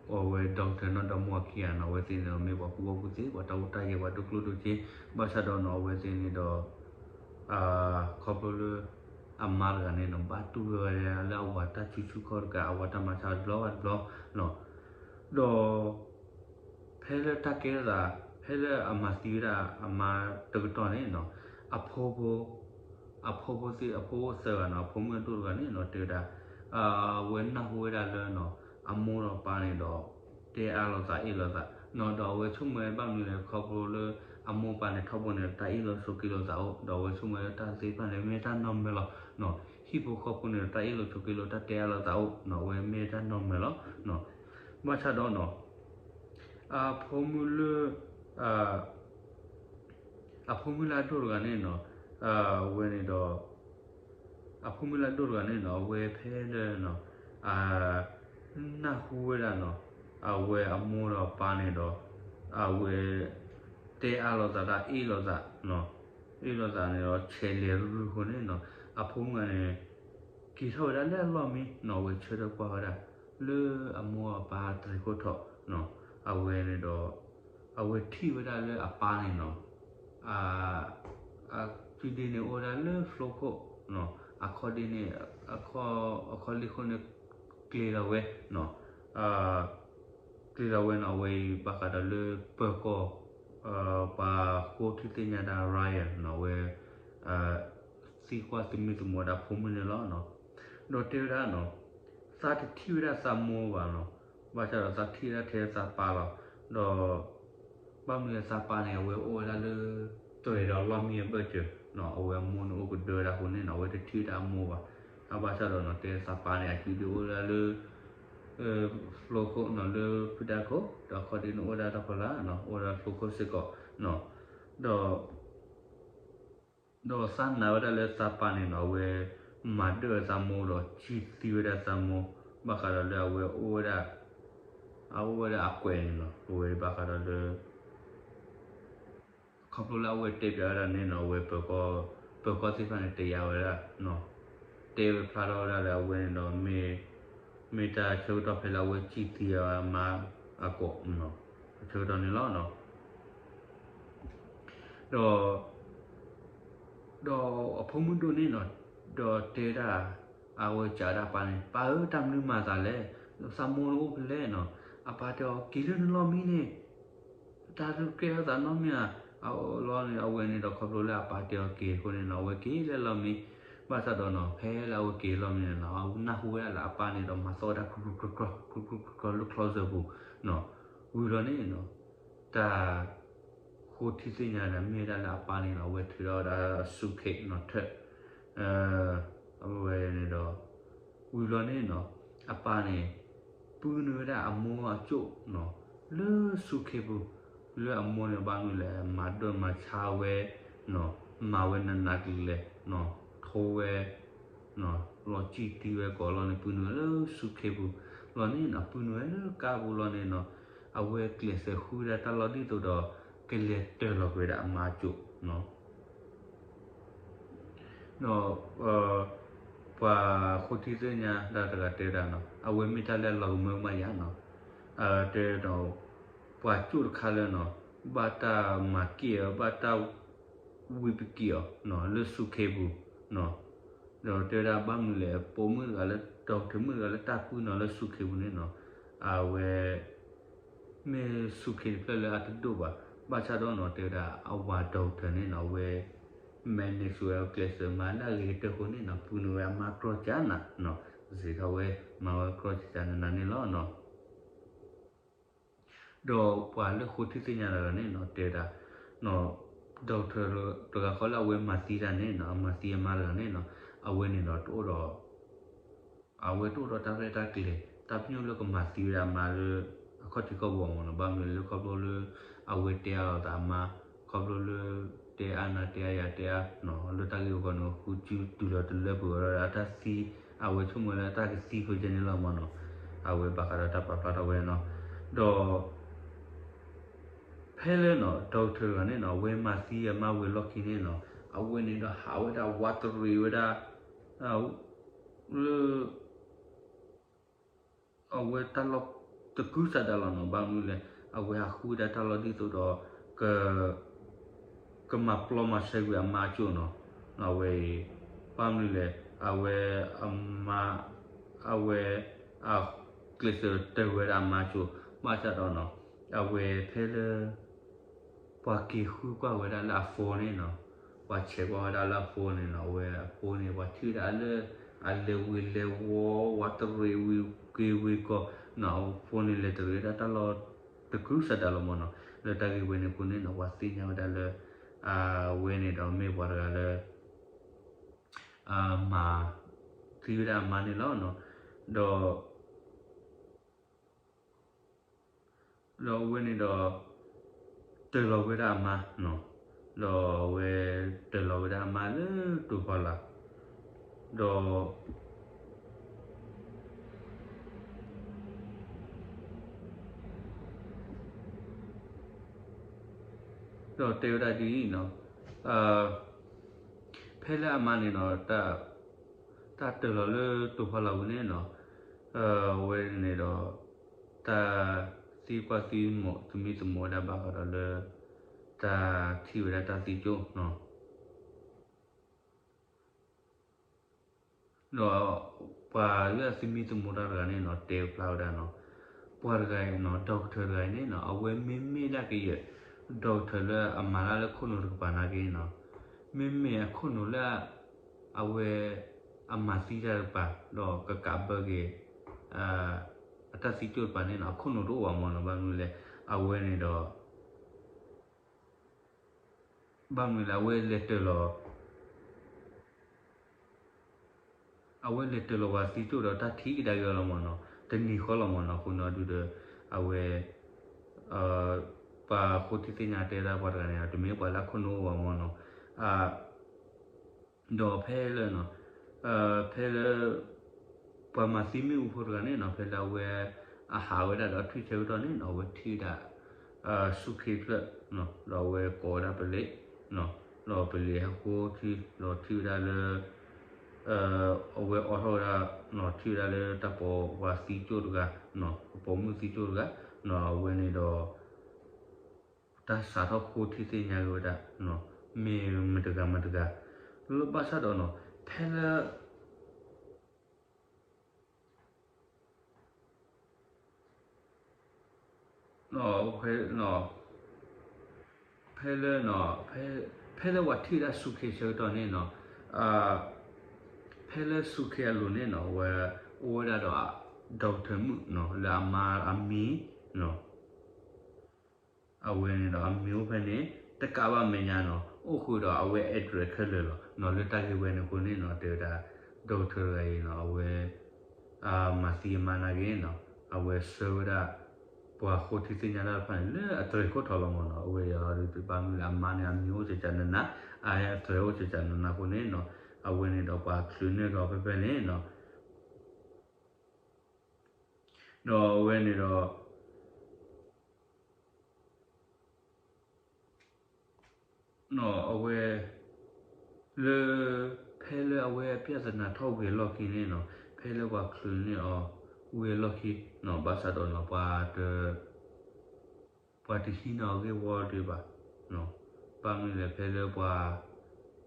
အဝဲ doctor နီၢ်ဒီမါဝၤခံဂၤနီၤ အဝဲသ့ၣ်န့ၣ်ဒီးမ့ၢ်ပှၤကူၣ်ဘၣ်ကူၣ်သ့ ပှၤတၢ်အိၣ်တၢ်ယၢၤ ပှၤဒိၣ်ကျိၣ်ဒိၣ်စ့ ဘၣ်ဆၣ်ဒီးနီၤ အဝဲသ့ၣ်န့ၣ်ဒီး ခီဖျိလၢ အမါတဂၤန့ၣ်နီၤ ဘၣ်တူၢ်ဝဲဒၣ်လၢအဝၤတၢ်ဆူးဆူၣ်ခီတကး အဝၤတၢ်မၤဆါတဘျီဘၣ်တဘျီနီၤ ဒီး ဖဲလၢတၢ်ကဲထီၣ်သး ဖဲလၢအမၤသံဝဲဒၣ်အမါတကတီၢ်န့ၣ်နီၤ အဖိဖိ အဖိဖိသ့ၣ် အဖိသၢဂၤနီၤ အဖိမုၣ်အဒိၣ်တဂၤန့ၣ်နီၤ တဲဝဲဒၣ် အဝဲနၢ်ဟူဝဲဒၣ်လၢနီၤ အမိၢ်ဒီးပၢ်န့ၣ်ဒီး တဲအါလိာ်သးအ့ၣ်လိာ်သးနီၤ ဒီးအဝဲဆိကမိၣ်ဝဲဘၣ်မနုၤလဲၣ် ခီဖျိလၢ အမိၢ်ပၢ်န့ၣ် ထီဘိန့ၣ် တၢ်အ့ၣ်လိာ်ဆိးက့လိာ်သးအိၣ် ဒီးအဝဲဆိကမိၣ်ဝဲတၢ်သ့ၣ်တဖၣ်န့ၣ် မ့ၢ်တၢ်နီတမံၤလီၤနီၤ ဟံၣ်ဖိဃီဖိန့ၣ်ဒီး တၢ်အ့ၣ်လိာ်ဆိးက့လိာ်တၢ်တဲအါလိာ်သးအိၣ်နီၤ အဝဲမ့ၢ်တၢ်နီတမံၤလီၤနီၤ ဘၣ်ဆၣ်ဒီးနီၤ အဖိမုၣ်လၢ အဖိမုၣ်လၢအဒိၣ်တဂၤန့ၣ်နီၤ အဝဲန့ၣ်ဒီး အဖိမုၣ်လၢအဒိၣ်တဂၤန့ၣ်နီၤ အဝဲဖဲလၢ နၢ်ဟူဝဲဒၣ်နီၤ အဝဲအမိၢ်ဒီးအပၢ်န့ၣ်ဒီး အဝဲ တဲအါလိာ်သးတၢ်အ့ၣ်လိာ်သး အ့ၣ်လိာ်သးန့ၣ်ဒီး ဆဲးလဲၤရုၢ်ဃိန့ၣ်နီၤ အဖိမုၣ်န့ၣ် က့ၤထီၣ်ဝဲဒၣ်လၢအလီၢ်မံနီၤ အဝဲဆၢထၢၣ်ကွၢ်ဝဲဒၣ် လၢအမိၢ်အပၢ်တရံးခိၣ်ထီၣ်နီၤ အဝဲန့ၣ်ဒီး အဝဲထံၣ်ဝဲဒၣ်လၢအပၢ်န့ၣ်နီၤ အစုဒ့န့ၣ်အိၣ်ဝဲဒၣ်လၢဖျိခိၣ်နီၤ အခီၣ်ဒ့န့ၣ် အခီၣ်လ့ၢ်ခိၣ်န့ၣ် ကျဲၤလီၤဝဲနီၤ ကျဲၤလီၤဝဲနီၤ အဝဲအံၤဘၣ်ဃးဒီးလၢပၢၤကီၢ် ပှၤဃိထံသ့ၣ်ညါတၢ် Ryan နီၤ အဝဲ သံကွၢ်သမံသမိးဝဲဒၣ်ဖိမုၣ်န့ၣ်လီၤနီၤ ဒီးတဲဝဲဒၣ်နီၤ သးတထံၣ်ဝဲဒၣ်သးမိၢ်ဘၣ်နီၤ ဘၣ်ဆၣ်ဒီးသးထံၣ်ဝဲဒၣ်ထဲသးပၢ်လီၤ ဒီး ဘၣ်မနုၤသးပၢ်န့ၣ် အဝဲအိၣ်ဝဲဒၣ်လၢ တရံးဒီးလီၢ်မံအဘၢၣ်စၢၤ အဝဲအမိၢ်န့ၣ်အိၣ်ကဒၢဝဲဒၣ်အဃိန့ၣ်နီၤ အဝဲတထံၣ်ဝဲဒၣ်အမိၢ်ဘၣ်. အဘၣ်ဆၣ်ဒီးနီၤ တဲသးပၢ်န့ၣ် အစုဒုးအိၣ်ဒၣ်လၢ ဖျိခိၣ်နီၤ လၢဖုဒါခိၣ် ဒီးခီဒုးန့ၣ်အိၣ်ဝဲဒၣ်တၢ်ဖီလာ်နီၤ အိၣ်ဝဲဒၣ်ဖျိခိၣ်စ့ၢ်ကီးနီၤ. ဒီး ဒီးသးနာ်ဝဲဒၣ်လၢသးပၢ်န့ၣ်နီၤ အဝဲ မၤဒၢၣ်သးမိၢ်ဒီးစံၣ်သံဝဲဒၣ်သးမိၢ် ဘၣ်ဃးဒီးလၢအဝဲအိၣ်ဝဲဒၣ် အအိၣ်ဝဲဒၣ်အကွဲးန့ၣ်နီၤ အဝဲဘၣ်ဃးဒီးလၢ ခီဖျိလၢအဝဲတဲပၠးဝဲဒၣ်န့ၣ်နီၤ အဝဲ ပၢၤကီၢ်သ့ၣ်တဖၣ်န့ၣ် တယာ်ဝဲဒၣ်နီၤ တဲဝဲဖျါထီၣ်ဝဲဒၣ်လၢအဝဲန့ၣ်ဒီး မ့ၢ်တၢ်ဆၢကတီၢ်ဖဲလၢအဝဲစံၣ်သံအမါအကိးနီၤ အဆၢကတီၢ်န့ၣ်လီၤနီၤ. ဒီး ဒီးအဖိမုၣ်ဒိၣ်န့ၣ်နီၤ ဒီးတဲဒၣ် အဝဲစံးဒၣ်အပၢ်န့ၣ် ပၢ်ဧၢ တၢ်မနုၤမၤသးလဲၣ်, သးမိၢ်န့ၣ်အိၣ်ဖဲလဲၣ်နီၤ, အပၢ်တဲအီၤက့ၤလၢနလီၢ်မံန့ၣ် တၢ်ကဲထီၣ်သးနီတမံၤဧါ. အလီၢ်န့ၣ် အဝဲန့ၣ်ဒီးခီဖျိလၢအပၢ်တဲအီၤက့ၤအဃိန့ၣ်နီၤ အဝဲက့ၤလၢလီၢ်မံ, ဘၣ်ဆၣ်ဒီးနီၤ ဖဲလၢအဝဲက့ၤလီၢ်မံန့ၣ်နီၤ အနၢ်ဟူဝဲဒၣ်လၢအပၢ်န့ၣ်ဒီးမၤသီၣ်ဝဲဒၣ် ကြူကြူကြူကြူ ကြူကြူကြူကြူ လၢ closet ပူၤနီၤ, ဝံၤလီၤန့ၣ်နီၤ တၢ် ဃိထံသ့ၣ်ညါဒီး မ့ၢ်ဝဲဒၣ်လၢအပၢ်န့ၣ်နီၤ အဝဲထုးထီၣ်ဝဲဒၣ် suitcase နီၤ ထၢၣ် အဝဲန့ၣ်ဒီး ဝံၤလီၤန့ၣ်နီၤ အပၢ်န့ၣ် ပုၢ်နုာ်ဝဲဒၣ်အမိၢ်အကၠိၣ်နီၤ လၢ suitcase ပူၤ, လၢအမိၢ်န့ၣ် ဘၣ်မနုၤလဲၣ် မၤဒိၣ်မၤဆါဝဲနီၤ, မၤဝဲနးနးကလဲာ်နီၤ, ထိဝဲ လီၤစံၣ်တံၢ်ဝဲကိးလီၤန့ၣ် ပုၢ်နုာ်ဝဲလၢ suitcase ပူၤလီၤန့ၣ်နီၤ, ပုၢ်နုာ်ဝဲလၢကါပူၤလီၤန့ၣ်နီၤ, အဝဲကျဲးစၢးဃုဝဲဒၣ်တၢ်လီၢ်ဒ်သိးဒီး ကလဲၤတၢၢ်လီၤက့ၤဝဲဒၣ်အမါကၠိၣ်နီၤ. ဒီး ပှၤဃိထံသ့ၣ်ညါတၢ်တဂၤတဲဒၣ်နီၤ, အဝဲမ့ၢ်တၢ်လၢအလီၤကမၢကမၣ်ယၤနီၤ, တဲဒီး ပှၤကၠိၣ်တခါလၢနီၤ ဘၣ်တၢ်မၤက့ၣ်အီၤ ဘၣ်တၢ်ဝံၤပက့ၣ်အီၤနီၤ လၢ suitcase ပူၤနီၤ, ဒီးတဲဝဲဒၣ်ဘၣ်မနုၤလဲၣ် ပိာ်မုၣ်တဂၤလၢ doctor မုၣ်တဂၤလၢတၢ်ပုၢ်နီၤလၢ suitcase ပူၤန့ၣ်နီၤ, အဝဲ မ့ၢ် suitcase တဖျၢၣ်လၢအတဒိၣ်ဘၣ်, ဘၣ်ဆၣ်ဒီးနီၤ တဲဝဲဒၣ်အဝၤ doctor န့ၣ်နီၤ အဝဲ manage ဝဲအကျဲးစၢးမၤလၢအဂ့ၤကတၢၢ်အဃိန့ၣ်နီၤ ပုၢ်နုာ်ဝဲအမါကြီကနးနီၤ, စံးထီၣ်ဝဲ မၤဝဲကြီကနးနးန့ၣ်လီၤနီၤ. ဒီးပှၤလၢဃိထံသ့ၣ်ညါတဂၤန့ၣ်နီၤ တဲဝဲဒၣ် doctor တဂၤဃီလၢအဝဲမၤသံတၢ်န့ၣ်နီၤ အမၤသံအမါတဂၤန့ၣ်နီၤ အဝဲန့ၣ်ဒီးတအိၣ်ဒီး အဝဲတအိၣ်ဒီးတၢ်ရဲၣ်တၢ်ကျဲၤ တၢ်ပညိၣ်လၢကမၤသံဝဲဒၣ်အမါလၢ အခီၣ်ထံးခီၣ်ဘိမ့ၢ်နီၤ, ဘၣ်မနုၤလဲၣ်လၢခီဖျိလၢ အဝဲတဲအါလိာ်သးအမါ, ခီဖျိလၢ တဲအါနၤတဲအါယၤတဲအါနီၤ လၢတၢ်ဂ့ၢ်ဝီဃီန့ၣ် ဃုစုတုၤလီၤတလၢပှဲၤဝဲဒီးအတၢ်သံ, အဝဲဆိကမိၣ်လၢတၢ်ကသံဖဲကဲန့ၣ်လီၤမ့ၢ်နီၤ, အဝဲဘၣ်ဃးဒီးတၢ်ပာ်ဖျါထီၣ်ဝဲနီၤ, ဒီး ဖဲလၢနီၤ doctor တဂၤန့ၣ်နီၤ အဝဲမၤသံအမါဝံၤအလီၢ်ခံန့ၣ်နီၤ အဝဲန့ၣ်ဒီးဟးဝဲဒၣ်ဝးတရံးဝဲဒၣ် လၢ အဝဲတၢ်လီၢ်တကုၤဆးဒးလီၤနီၤ, ဘၣ်မနုၤလဲၣ် အဝဲဟးဃုဝဲဒၣ်တၢ်လီၢ်ဒ်သိးဒီး က ကမၤပျီမၤဆှဲကွံာ်အမါကၠိၣ်နီၤ, အဝဲအံၤ ဘၣ်မနုၤလဲၣ် အဝဲအမါ အဝဲ အကျဲးစၢးတၢၢ်ဝဲဒၣ်အမါကၠိၣ်, ဘၣ်ဆၣ်ဒီးနီၤ အဝဲဖဲလၢ ပှၤက့ၤဃုကွၢ်ဝဲဒၣ်လၢအ phone န့ၣ်နီၤ, ပှၤဆဲးကွၢ်ဝဲဒၣ်လၢအ phone န့ၣ်နီၤ, အဝဲအ phone န့ၣ် ပှၤထံၣ်ဝဲဒၣ်လၢ အလဲၤဝ့ၤလဲၤဝီၤ ဝးတရံးဝံၤက့ၤဝ့ၤကီၢ်နီၤ, အ phone န့ၣ် လဲၤတရံးဒၣ်တၢ်လီၢ်တကုၤဆးဒးလီၤမ့ၢ်နီၤ, လၢတၢ်ဂ့ၢ်ဝဲန့ၣ်အဃိန့ၣ်နီၤ ပှၤသ့ၣ်ညါဝဲဒၣ်လၢ အဝဲန့ၣ်ဒီးမ့ၢ်ပှၤတဂၤလၢ မၤသံဝဲဒၣ်အမါန့ၣ်လီၤနီၤ, ဒီး ဒီးအဝဲန့ၣ်ဒီး တၢၢ်လီၤဝဲဒၣ်အမါနီၤ, ဒီးအဝဲတၢၢ်လီၤဝဲဒၣ်အမါလၢတိၤဖီလာ်, ဒီး ဒီးတဲဝဲဒၣ်ဒ်အံၤနီၤ, ဖဲလၢအမါန့ၣ်နီၤ တၢ်တၢၢ်လီၤလၢတိၤဖီလာ်ဝံၤန့ၣ်နီၤ, အဝဲန့ၣ်ဒီး တၢ်သံကွၢ်သံမိးသမံသမိးဝဲဒၣ်ဘၣ်ဃးဒီးလၢ တၢ်ထံၣ်ဝဲဒၣ်တၢ်သံကၠိၣ်နီၤ, ဒီးပှၤလၢအသမံသမိးတၢ်တဂၤန့ၣ်နီၤ တဲဖျါဝဲဒၣ်နီၤ, ပှၤတဂၤအံၤနီၤ doctor တဂၤအံၤန့ၣ်နီၤ အဝဲမ့မ့ၢ်ဒၣ်ကယဲၢ် doctor လၢအမၤတၢ်လၢခိၣ်နူာ်တကပၤနာ်က့နီၤ, မ့မ့ၢ်အခိၣ်နူာ်လၢ အဝဲ အမၤသံတၢ်တကပၤ ဒီးကကးဘၢက့ၤ အတၢ်သံကၠိၣ်တကပၤန့ၣ်နီၤ အခိၣ်နူာ်တအိၣ်ဘၣ်မ့ၢ်နီၤ, ဘၣ်မနုၤလဲၣ် အဝဲန့ၣ်ဒီး ဘၣ်မနုၤလဲၣ် အဝဲလဲၤတၢၢ်လီၤ အဝဲလဲၤတၢၤလီၤဝၤသံကၠိၣ်ဒီးတၢ်ထံၣ်ကဒါက့ၤအီၤလီၤမၢ်နီၤ, တနံၤဃီလီၤမၢ်နီၤ, အဃိန့ၣ်ဒုးဒီး အဝဲ ပှၤဃိထံသ့ၣ်ညါတဲဒၣ်ပှၤတဂၤန့ၣ် တမ့ၢ်ပှၤလၢခိၣ်နူာ်အိၣ်ဘၣ်မၢ်နီၤ, ဒီးဖဲလၢ ဖဲလၢ ပှၤမၤသံမ့ၣ်အူဖိတဂၤန့ၣ်နီၤ, ဖဲလၢအဝဲ အဟးဝဲဒၣ်ဒီးထွံၣ်ဆၢကတီၢ်န့ၣ်နီၤ, အဝဲထံၣ်ဝဲဒၣ် ဆူၣ်ခ့တဖျၢၣ်, ဒီးအဝဲကိးဝဲဒၣ်ပလံး, ဒီးပလံးဟဲဃိထံ ဒီးထံၣ်ဝဲဒၣ်လၢ အဝဲအိးထီၣ်ဝဲဒၣ် ထံၣ်ဝဲဒၣ်လၢတၢ်ပိာ်ဝၤသံကၠိၣ်တဂၤ, ပိာ်မုၣ်သံကၠိၣ်တဂၤ, အဝဲန့ၣ်ဒီး တၢ်စးထီၣ်ဃိထံသ့ၣ်ညါက့ၤဝဲဒၣ် မ့ၢ်မတၤတဂၤမတၤတဂၤ, လၢဘၣ်ဆၣ်ဒီးနီၤ ဖဲလၢ ဖဲ ဖဲလၢ ဖဲလၢပှၤထံၣ်ဝဲဒၣ်ဆူၣ်ခ့ဆၢကတီၢ်န့ၣ်နီၤ, ဖဲလၢဆူၣ်ခ့အလိၤန့ၣ်နီၤ, အဝဲအိၣ်ဝဲဒၣ်ဒီး doctor မုၣ်နီၤ, လၢအမါအမံၤနီၤ, အဝဲန့ၣ်ဒီးအမံၤအိၣ်ဖဲန့ၣ် တကးဘၣ်မဲာ်ညါနီၤ, အိၣ်ဃုာ်ဒီးအဝဲ address ခဲလၢာ်လီၤ. လၢတၢ်ဂ့ၢ်ဝဲန့ၣ်အဃိန့ၣ်နီၤ, တဲဝဲဒၣ် doctor တဂၤအံၤနီၤ, အဝဲ မၤသံအမါနာ်က့နီၤ, အဝဲဆှၢဝဲဒၣ် ပှၤဃိထံသ့ၣ်ညါတၢ်တဖၣ်န့ၣ် လၢအတြဲၤခိၣ်ထီလီၤမၢ်နီၤ. အဝဲအံၤဒီး ဘၣ်မနုၤလဲၣ် အမါန့ၣ် အမံၤအိၣ်ကကးနးနး, အဟဲအတြဲၤအိၣ်ကကးနးနးအဃိန့ၣ်နီၤ, အဝဲန့ၣ်ဒီးပှၤချုးန့ၢ်က့ၤအီၤဖဲဖဲန့ၣ်နီၤ, ဒီးအဝဲန့ၣ်ဒီး အဝဲ လၢ ဖဲလၢအဝဲအပြဿနာထီၣ်ဝံၤအလီၢ်ခံန့ၣ်နီၤ, ဖဲလၢပှၤချုးန့ၢ်အီၤဝံၤအလီၢ်ခံနီၤ, ဘၣ်ဆၣ်ဒီးနီၤ ပှၤ ပှၤတဟံးန့ၢ်အီၤဂ့ၢ်ဝီဒံးဘၣ်. ဘၣ်မနုၤလဲၣ် ဖဲလၢပှၤ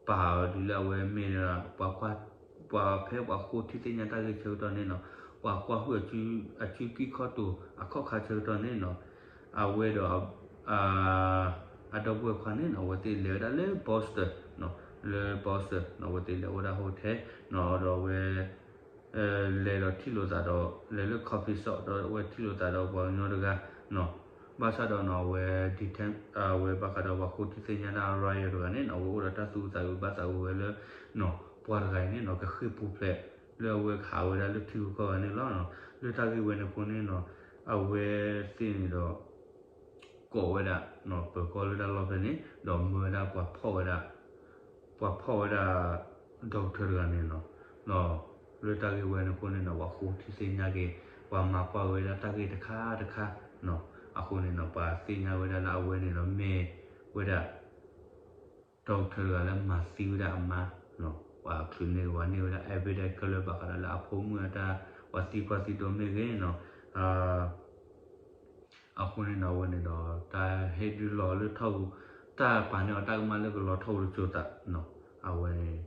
ပာ်အီၤဒ်လၢအဝဲမ့ၢ် ပှၤ ပှၤဖဲပှၤဃိထံသ့ၣ်ညါတၢ်ဂ့ၢ်ဆၢကတီၢ်န့ၣ်နီၤ, ပှၤကွၢ်ဟုၣ်အစုကံၢ်ခီၣ်တိာ်အခီၣ်ခါဆၢကတီၢ်န့ၣ်နီၤ, အဝဲဒီး အဒီပုၢ်ဝဲၢ်ခွါန့ၣ်နီၤ, အဝဲသ့ၣ်လဲၤဝဲဒၣ်လၢ Boston လၢ Boston နီၤ, အဝဲသ့ၣ်လဲၤအိၣ်ဒၣ် hotel နီၤ, ဒီးအဝဲ လဲၤဒီးထံၣ်လိာ်သးဒီး လဲၤလၢ coffee shop ဒီးအဝဲထံၣ်လိာ်သးဒီးပှၤကညီတဂၤနီၤ, ဘၣ်ဆၣ်ဒီးနီၤ အဝဲ detect အဝဲဘၣ်ဃးဒီးပှၤဃိထံသ့ၣ်ညါတၢ် lawyer တဂၤန့ၣ်နီၤ, အဝဲအိၣ်ဒီးတၢ်သူၣ်အုးသးအုးဘၣ်သးအုးဝဲလၢနီၤ, ပှၤတဂၤအံၤန့ၣ်နီၤ ကဃ့ၢ်ပူၤဖျဲး လၢအဝဲကဟးဝဲဒၣ်လၢထံဂုၤကီၢ်ဂၤန့ၣ်လီၤ. လၢတၢ်ဂ့ၢ်ဝဲန့ၣ်အဃိန့ၣ်နီၤ, အဝဲသ့ၣ်န့ၣ်ဒီး ကိးဝဲဒၣ် ပၢၤကီၢ်လၢတၢ်လီၢ်ဖဲန့ၣ် ဒီးမၢဝဲဒၣ်ပှၤဖီၣ်ဝဲဒၣ် ပှၤဖီၣ်ဝဲဒၣ် doctor တဂၤန့ၣ်နီၤ, ဒီးလၢတၢ်ဂ့ၢ်ဝဲန့ၣ်အဃိန့ၣ်နီၤ ပှၤဃိထံသ့ၣ်ညါက့ၤ ပှၤမၤကွၢ်ဝဲဒၣ်တၢ်ဂ့ၢ်တခါတခါနီၤ, အဃိန့ၣ်နီၤ ပှၤသ့ၣ်ညါဝဲဒၣ်လၢအဝဲန့ၣ်ဒီးမ့ၢ်ဝဲဒၣ် doctor တဂၤလၢမၤသံဝဲဒၣ်အမါနီၤ, ပှၤချုးန့ၢ်ဝဲန့ၢ်ဝဲဒၣ် evidence ခဲလၢာ်ဘၣ်ဃးဒီးလၢအဖိမုၣ်အတၢ် ပှၤသံကွၢ်သံဒိးမ့ၢ်ဂ့ၤနီၤ, အဃိန့ၣ်နီၤ အဝဲန့ၣ်ဒီး တၢ်ဟ့ၣ်ဒုးလီၤလၢထီၣ်ပူၤ တၢ်ပာ်န့ၢ်အီၤတၢ်ကမၣ်လၢကလီၤထီၣ်ပူၤတစိၤသးနီၤ, အဝဲန့ၣ်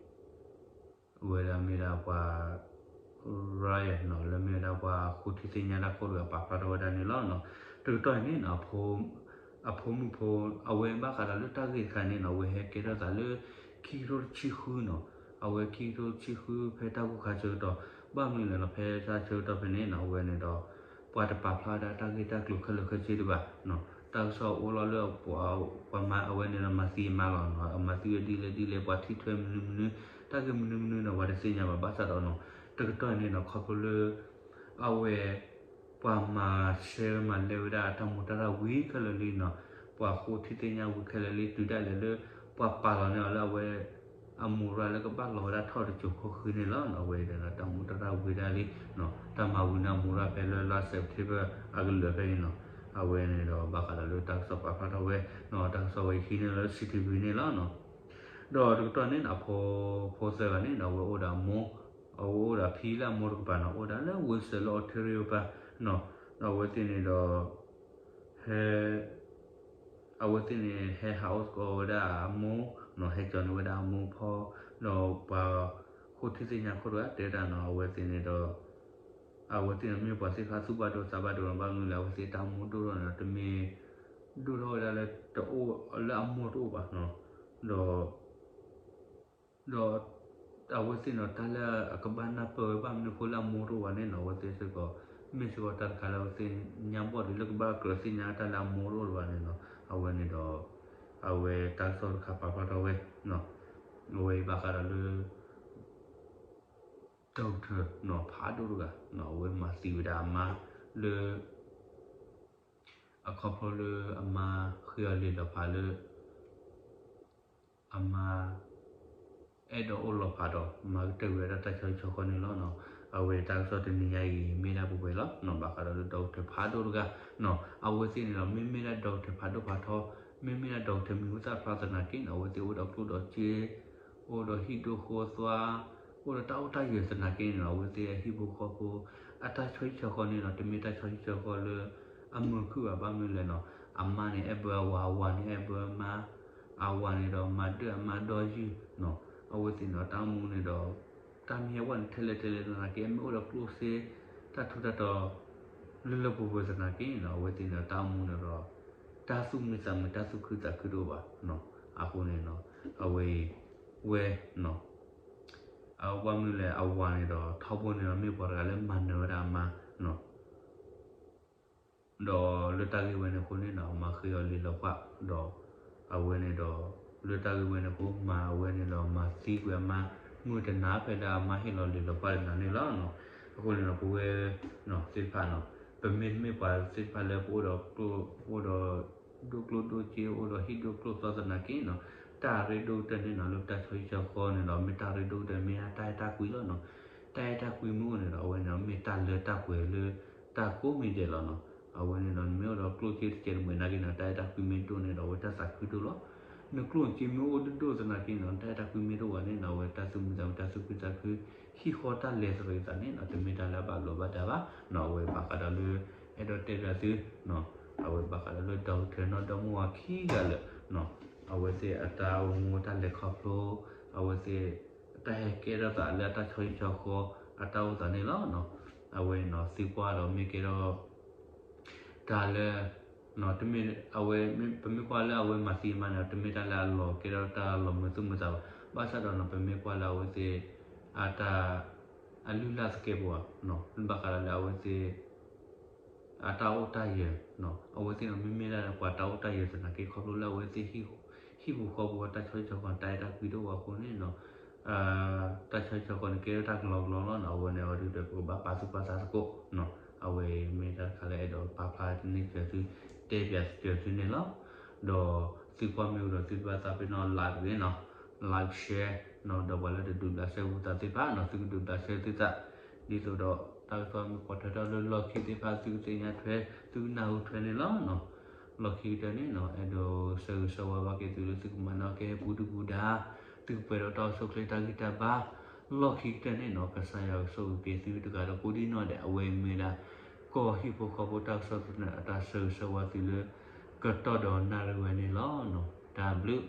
ဝဲဒၣ်မ့ၢ်ဒၣ်ပှၤ Ryan နီၤ လၢမ့ၢ်ဝဲဒၣ်ပှၤဃိထံသ့ၣ်ညါတၢ်ခိၣ်တဂၤပာ်ဖျါထီၣ်ဝဲဒၣ်န့ၣ်လီၤ. တကတီၢ်အံၤန့ၣ်နီၤ အဖိမုၣ်ဖိ အဝဲဘၣ်ဃးဒီးလၢတၢ်ဂ့ၢ်တခါန့ၣ်နီၤ အဝဲဟဲကဲထီၣ်သးလၢ ခံကထိတဆံဃုနီၤ, အဝဲခံကထိတဆံဃုဖဲတၢ်ကူၣ်ခါဆၢကတီၢ်, ဘၣ်မနုၤလဲၣ်နီၤ ဖဲတၢ်ဆၢကတီၢ်ဖဲန့ၣ်နီၤ အဝဲန့ၣ်ဒီး ပှၤတပာ်ဖျါဝဲဒၣ်တၢ်ဂ့ၢ်တၢ်ကျိၤခဲလၢာ်ခဲဆ့ဒံးဘၣ်နီၤ, တၢ်ကစီၣ်အိၣ်လီၤလၢ ပှၤမၤ အဝဲန့ၣ်ဒီး မၤသံအမါလီၤနီၤ, အမၤသံဝဲဒ်လဲၣ်ဒ်လဲၣ် ပှၤထံၣ်ထွဲမနုၤမနုၤ တၢ်ဂ့ၢ်မနုၤမနုၤနီၤ ပှၤတသ့ၣ်ညါဘၣ်, ဘၣ်ဆၣ်ဒီးနီၤ တကတီၢ်အံၤန့ၣ်နီၤ ခီဖျိလၢ အဝဲ ပှၤမၤရှဲမၤလဲဝဲဒၣ်အတၢ်မူတၢ်ရၢ်ဝံၤခဲလၢာ်လံနီၤ, ပှၤဃိထံသ့ၣ်ညါဝံၤခဲလၢာ်လံ တုၤဒၣ်လဲာ်လၢ ပှၤပာ်လီၤန့ၢ်အီၤလၢအဝဲ အမူရၢ်လၢကဘၣ်လီၤဝဲဒၣ်ထီၣ်တစိၤခိၣ်ဃုန့ၣ်လီၤ. အဝဲဒီးတၢ်မူတၢ်ရၢ်ဝံၤဒၣ်လံနီၤ, တၢ်မၤဝံၤန့ၢ်အမူရၢ်ဖဲလၢလါ September အကလုာ်ဖဲအံၤနီၤ, အဝဲန့ၣ်ဒီးဘၣ်ဃးဒီးလၢတၢ်ကစီၣ်ပာ်ဖျါထီၣ်ဝဲနီၤ, တၢ်ကစီၣ်ဝဲဟံးန့ၢ်လၢ C T V န့ၣ်လီၤနီၤ. ဒီးတကတီၢ်န့ၣ် အဖိ ဖိသၢဂၤန့ၣ်နီၤ အဝဲအိၣ်ဒီးအမိၢ်, အဝဲအိၣ်ဒီးဖံလၢအမိၢ်တကပၤနီၤ အိၣ်ဒၣ်လၢ Windsor လၢ Ontario ပၤနီၤ, ဒီးအဝဲသ့ၣ်န့ၣ်ဒီး ဟဲ အဝဲသ့ၣ်န့ၣ် ဟဲဟးအိၣ်သကိးဝဲဒၣ်အမိၢ်နီၤ, ဟဲကၠီၤန့ၢ်ဝဲဒၣ်အမိၢ်ဖီ, ဒီးပှၤဃိထံသ့ၣ်ညါခိၣ်တဂၤ တဲဝဲဒၣ်နီၤ, အဝဲသ့ၣ်န့ၣ်ဒီး အဝဲသ့ၣ်န့ၣ်မ့ၢ်ပှၤသ့ၣ်တဖၣ်သူၣ်ဘၣ်ဒိသးဘၣ်ဒိနီၤ, ဘၣ်မနုၤလဲၣ် အဝဲသ့ၣ်တၢ်အိၣ်မူဒိၣ်ထီၣ်န့ၣ်ဒီး တမ့ၢ် ဒိၣ်ထီၣ်ဝဲဒၣ်လၢတအိၣ် လၢအမိၢ်တအိၣ်ဘၣ်နီၤ, ဒီး ဒီး အဝဲသ့ၣ်န့ၣ် တၢ်လၢအကဘၣ်နၢ်ပၢၢ်ဝဲ ဘၣ်မနုၤအဃိလၢအမိၢ်တအိၣ်ဘၣ်န့ၣ်နီၤ, အဝဲသ့ၣ်စ့ၢ်ကီး မ့ၢ်စ့ၢ်ကီးတၢ်တခါလၢအဝဲသ့ၣ်ညါဘီၣ်ဒံးလၢကဘၣ်ကြၢးသ့ၣ်ညါတၢ်လၢအမိၢ်တအိၣ်ဘၣ်န့ၣ်နီၤ, အဝဲန့ၣ်ဒီး အဝဲတၢ်ကစီၣ်တခါပာ်ဖျါထီၣ်ဝဲနီၤ, အဝဲအံၤဘၣ်ဃးဒီးလၢ ဒီကထၢၣ်နီၤ ဖးဒိၣ်တဂၤနီၤ အဝဲမၤသံဝဲဒၣ်အမါလၢ အခီဖျိလၢအမါဃ့အီၤလံာ်လီၤဖးလၢ အမါ အဲၣ်ဒိးအိၣ်လီၤဖးဒီး မၤကတၢၢ်ဝဲဒၣ်တၢ်ဆီဟံၣ်ဆီဃီန့ၣ်လီၤနီၤ. အဝဲတၢ်ကစီၣ်တနံၤညါအံၤ မ့ၢ်ဒၣ်ပှဲၤပှဲၤလီၤနီၤ. ဘၣ်ဃးဒီးလၢဒီကထၢၣ်ဖးဒိၣ်တဂၤနီၤ အဝဲသ့ၣ်န့ၣ်ဒီး မ့မ့ၢ်ဒၣ်ဒီကထၢၣ်ဖးဒိၣ်ဖးထီ မ့မ့ၢ်ဒၣ်ဒီကထၢၣ်မံၤဟူသၣ်ဖျါသနာ်က့နီၤ အဝဲသ့ၣ်အိၣ်ဒီးကျိၣ်ဒီးစ့ အိၣ်ဒီးဟံၣ်ဒိၣ်ဃိသွါ အိၣ်ဒီးတၢ်အိၣ်တၢ်ယၢၤသနာ်က့န့ၣ်နီၤ အဝဲသ့ၣ်အဟံၣ်ဖိဃီဖိ အတၢ်ဆီဟံၣ်ဆီဃီန့ၣ်နီၤ တမ့ၢ်တၢ်ဆီဟံၣ်ဆီဃီလၢ အမုာ်ခုၣ်ဘၣ် ဘၣ်မနုၤလဲၣ်နီၤ အမါန့ၣ်အဲၣ်ဘၢအဝၤ အဝၤန့ၣ်အဲၣ်ဘၢအမါ အဝၤန့ၣ်ဒီးမၤဒၢၣ်အမါဒီယုၢ်နီၤ အဝဲသ့ၣ်န့ၣ်ဒီးတၢ်အိၣ်မူန့ၣ်ဒီး တၢ်မ့ၢ်ဟဲဝဲန့ၣ်ထဲလဲၣ်ထဲလဲၣ်သနာ်က့ မ့ၢ်အိၣ်ဒီးကျိၣ်စ့ တၢ်ထူးတၢ်တီၤ လၢလၢပှဲၤပှဲၤသနာ်က့နီၤ အဝဲသ့ၣ်န့ၣ်ဒီးတၢ်အိၣ်မူန့ၣ်ဒီး တၢ်သူၣ်မံသးမုာ် တၢ်သူၣ်ခုသးခုတအိၣ်ဘၣ်နီၤ အဃိန့ၣ်နီၤ အဝဲ ဝဲနီၤ အဝဲမနုၤလဲၣ် အဝၤန့ၣ်ဒီး ထီဘိန့ၣ်ဒီး မ့ၢ်ပှၤတဂၤလၢမၤနၢၤဝဲဒၣ်အမါနီၤ ဒီးလၢတၢ်ဂ့ၢ်ဝဲန့ၣ်အဃိန့ၣ်နီၤ အမါဃ့အီၤလံာ်လီၤဖး ဒီး အဝဲန့ၣ်ဒီး လၢတၢ်ဂ့ၢ်ဝဲန့ၣ်အဃိ မၤအဝဲန့ၣ်ဒီး မၤသံကွံာ်အမါ မုၢ်တနၤဖဲဒၣ်အမါဟ့ၣ်လီၤလံာ်လီၤဖးတနၤန့ၣ်လီၤနီၤ. အဃိန့ၣ်ဒီး ပဝဲသ့ၣ်တဖၣ်နီၤ ပမ့တမ့ၢ်ပှၤသ့ၣ်တဖၣ်လၢပအိၣ်ဒီး ပအိၣ်ဒီး ဒိၣ်ကျိၣ်ဒိၣ်စ့ အိၣ်ဒီးဟံၣ်ဒိၣ်ကျိၣ်သွါသနာ်က့နီၤ တၢ်ရ့ဒိၣ်ကတၢၢ်န့ၣ်နီၤ လၢပတၢ်ဆီဟံၣ်ဆီဃီန့ၣ်ဒီး မ့ၢ်တၢ်ရ့ဒိၣ်ကတၢၢ် မ့ၢ်တၢ်အဲၣ်တၢ်ကွံလီၤနီၤ. တၢ်အဲၣ်တၢ်ကွံမ့ၢ်အိၣ်န့ၣ်ဒီး အဝဲန့ၣ်မ့ၢ်တၢ်လၢတၢ်ပှဲၤလၢ တၢ်ကိးမံၤဒဲးလီၤနီၤ. အဝဲန့ၣ်ဒီး နမ့ၢ်အိၣ်ဒီးကျိၣ်စ့တစဲးတမှဲၤသနာ်က့န့ၣ် တၢ်အဲၣ်တၢ်ကွံမ့ၢ်ဒိၣ်န့ၣ်ဒီး အဝဲတၢ်သးခုဒိၣ်လီၤ. နကျိၣ်စ့မ့ၢ်အိၣ်ဒိၣ်ဒိၣ်သနာ်က့န့ၣ် တၢ်အဲၣ်တၢ်ကွံမ့ၢ်တအိၣ်ဘၣ်န့ၣ်နီၤ အဝဲတၢ်သူၣ်မံသးမုာ် တၢ်သူၣ်ခုသးခု ဟံၣ်ဃီတၢ်လဲၤသရံးသးန့ၣ်နီၤ တမ့ၢ်တၢ်လၢအဘၣ်လိာ်ဘၣ်တၢ်ဘၣ်နီၤ. အဝဲဘၣ်ဃးဒီးလၢ အဲၣ်ဒိးတဲဘၣ်သုနီၤ အဝဲဘၣ်ဃးဒီးလၢ ဒီကထၢၣ် နီၢ်ဒီမါဝၤခံဂၤလၢာ်နီၤ အဝဲသ့ၣ်အတၢ်အိၣ်မူတၢ်လဲၤခီဖျိ အဝဲသ့ၣ် တၢ်ဟဲကဲထီၣ်သးလၢအတၢ်ဆီဟံၣ်ဆီဃီ အတၢ်အိၣ်သးန့ၣ်လီၤနီၤ. အဝဲနီၤ သုကွၢ်ဒီးမ့ၢ်ကဲထီၣ် တၢ်လၢ တမ့ၢ် အဝဲ ပမ့ၢ်ကွၢ်လၢအဝဲမၤသံအမါန့ၣ် တမ့ၢ်တၢ်လၢအလီၤကဲထီၣ်တၢ်လီၤမုာ်သူၣ်မုာ်သးဘၣ်. ဘၣ်ဆၣ်ဒီးနီၤ ပမ့ၢ်ကွၢ်လၢအဝဲသ့ၣ် အတၢ် အလုၢ်အလၢ်သကဲးပဝးနီၤ ဘၣ်ဃးဒီးလၢအဝဲသ့ၣ် အတၢ်အိၣ်တၢ်ယၢၤနီၤ အဝဲသ့ၣ်နီၤ မ့မ့ၢ်ဒၣ်ပှၤတၢ်အိၣ်တၢ်ယၢၤသနာ်က့ ခီဖျိလၢအဝဲသ့ၣ် ဟံၣ်ဖိဃီဖိအတၢ်ဆီဟံၣ်ဆီဃီ တၢ်အဲၣ်တၢ်ကွံတအိၣ်အဃိန့ၣ်နီၤ တၢ်ဆီဟံၣ်ဆီဃီန့ၣ် ကဲထီၣ်တၢ်ကလီကလီလီၤနီၤ. အဝဲန့ၣ်အီၤဒုးဒီး ပကဘၣ်ပာ်သူၣ်ပာ်သးသကိးနီၤ. အဝဲမ့ၢ်တၢ်တခါလၢအဲၣ်ဒိးပာ်ဖျါန့ၢ်စၢၤသု တဲပၠးစၢၤသုန့ၣ်လီၤ. ဒီးသုကွၢ်မ့ၢ်ဝံၤဒီး သုတဘၣ်သးပ့ၤနီၣ် like တဂ့ၤနီၤ like share နီၤ ဒီးပှၤလၢတဒုးဘျးစဲဝံသးသ့ၣ်တဖၣ်နီၤ သုကဒုးဘျးစဲသုသး ဒ်သိးဒီး တၢ်ကစီၣ်မ့ၢ်ပိာ်ထွဲထီၣ်လၢလီၢ်ခံသ့ၣ်တဖၣ် သုကသ့ၣ်ညါထွဲ သုကနၢ်ဟူထွဲန့ၣ်လီၤနီၤ. လီၢ်ခံကတၢၢ်န့ၣ်နီၤ အဲၣ်ဒိးဆၢဂ့ၤဆၢဝါဘၣ်က့ၤသုလၢသုကမၤနၢၤက့ၤပူၤဒုၣ်ပူၤဒါ သုကပှဲၤဒီးတၢ်အိၣ်ဆူၣ်အိၣ်ချ့တၢ်ဂံၢ်တၢ်ဘါ လီၢ်ခံကတၢၢ်န့ၣ်နီၤ ကစၢ်ယွၤကဆိၣ်ဂ့ၤက့ၤသုတဂၤဒီးကိးဒံနီၢ်ဒဲး အဝဲမ့ၢ်ဒၣ် ကီၢ်ဟံၣ်ဖိဃီဖိတၢ်ကစီၣ်သနၢၣ်အတၢ်ဆၢဂ့ၤဆၢဝါသုလၢ ကတီၢ်ဒီးနၣ်ရံၣ်ဝဲန့ၣ်လီၤနီၤ. တၢ်ဘျုး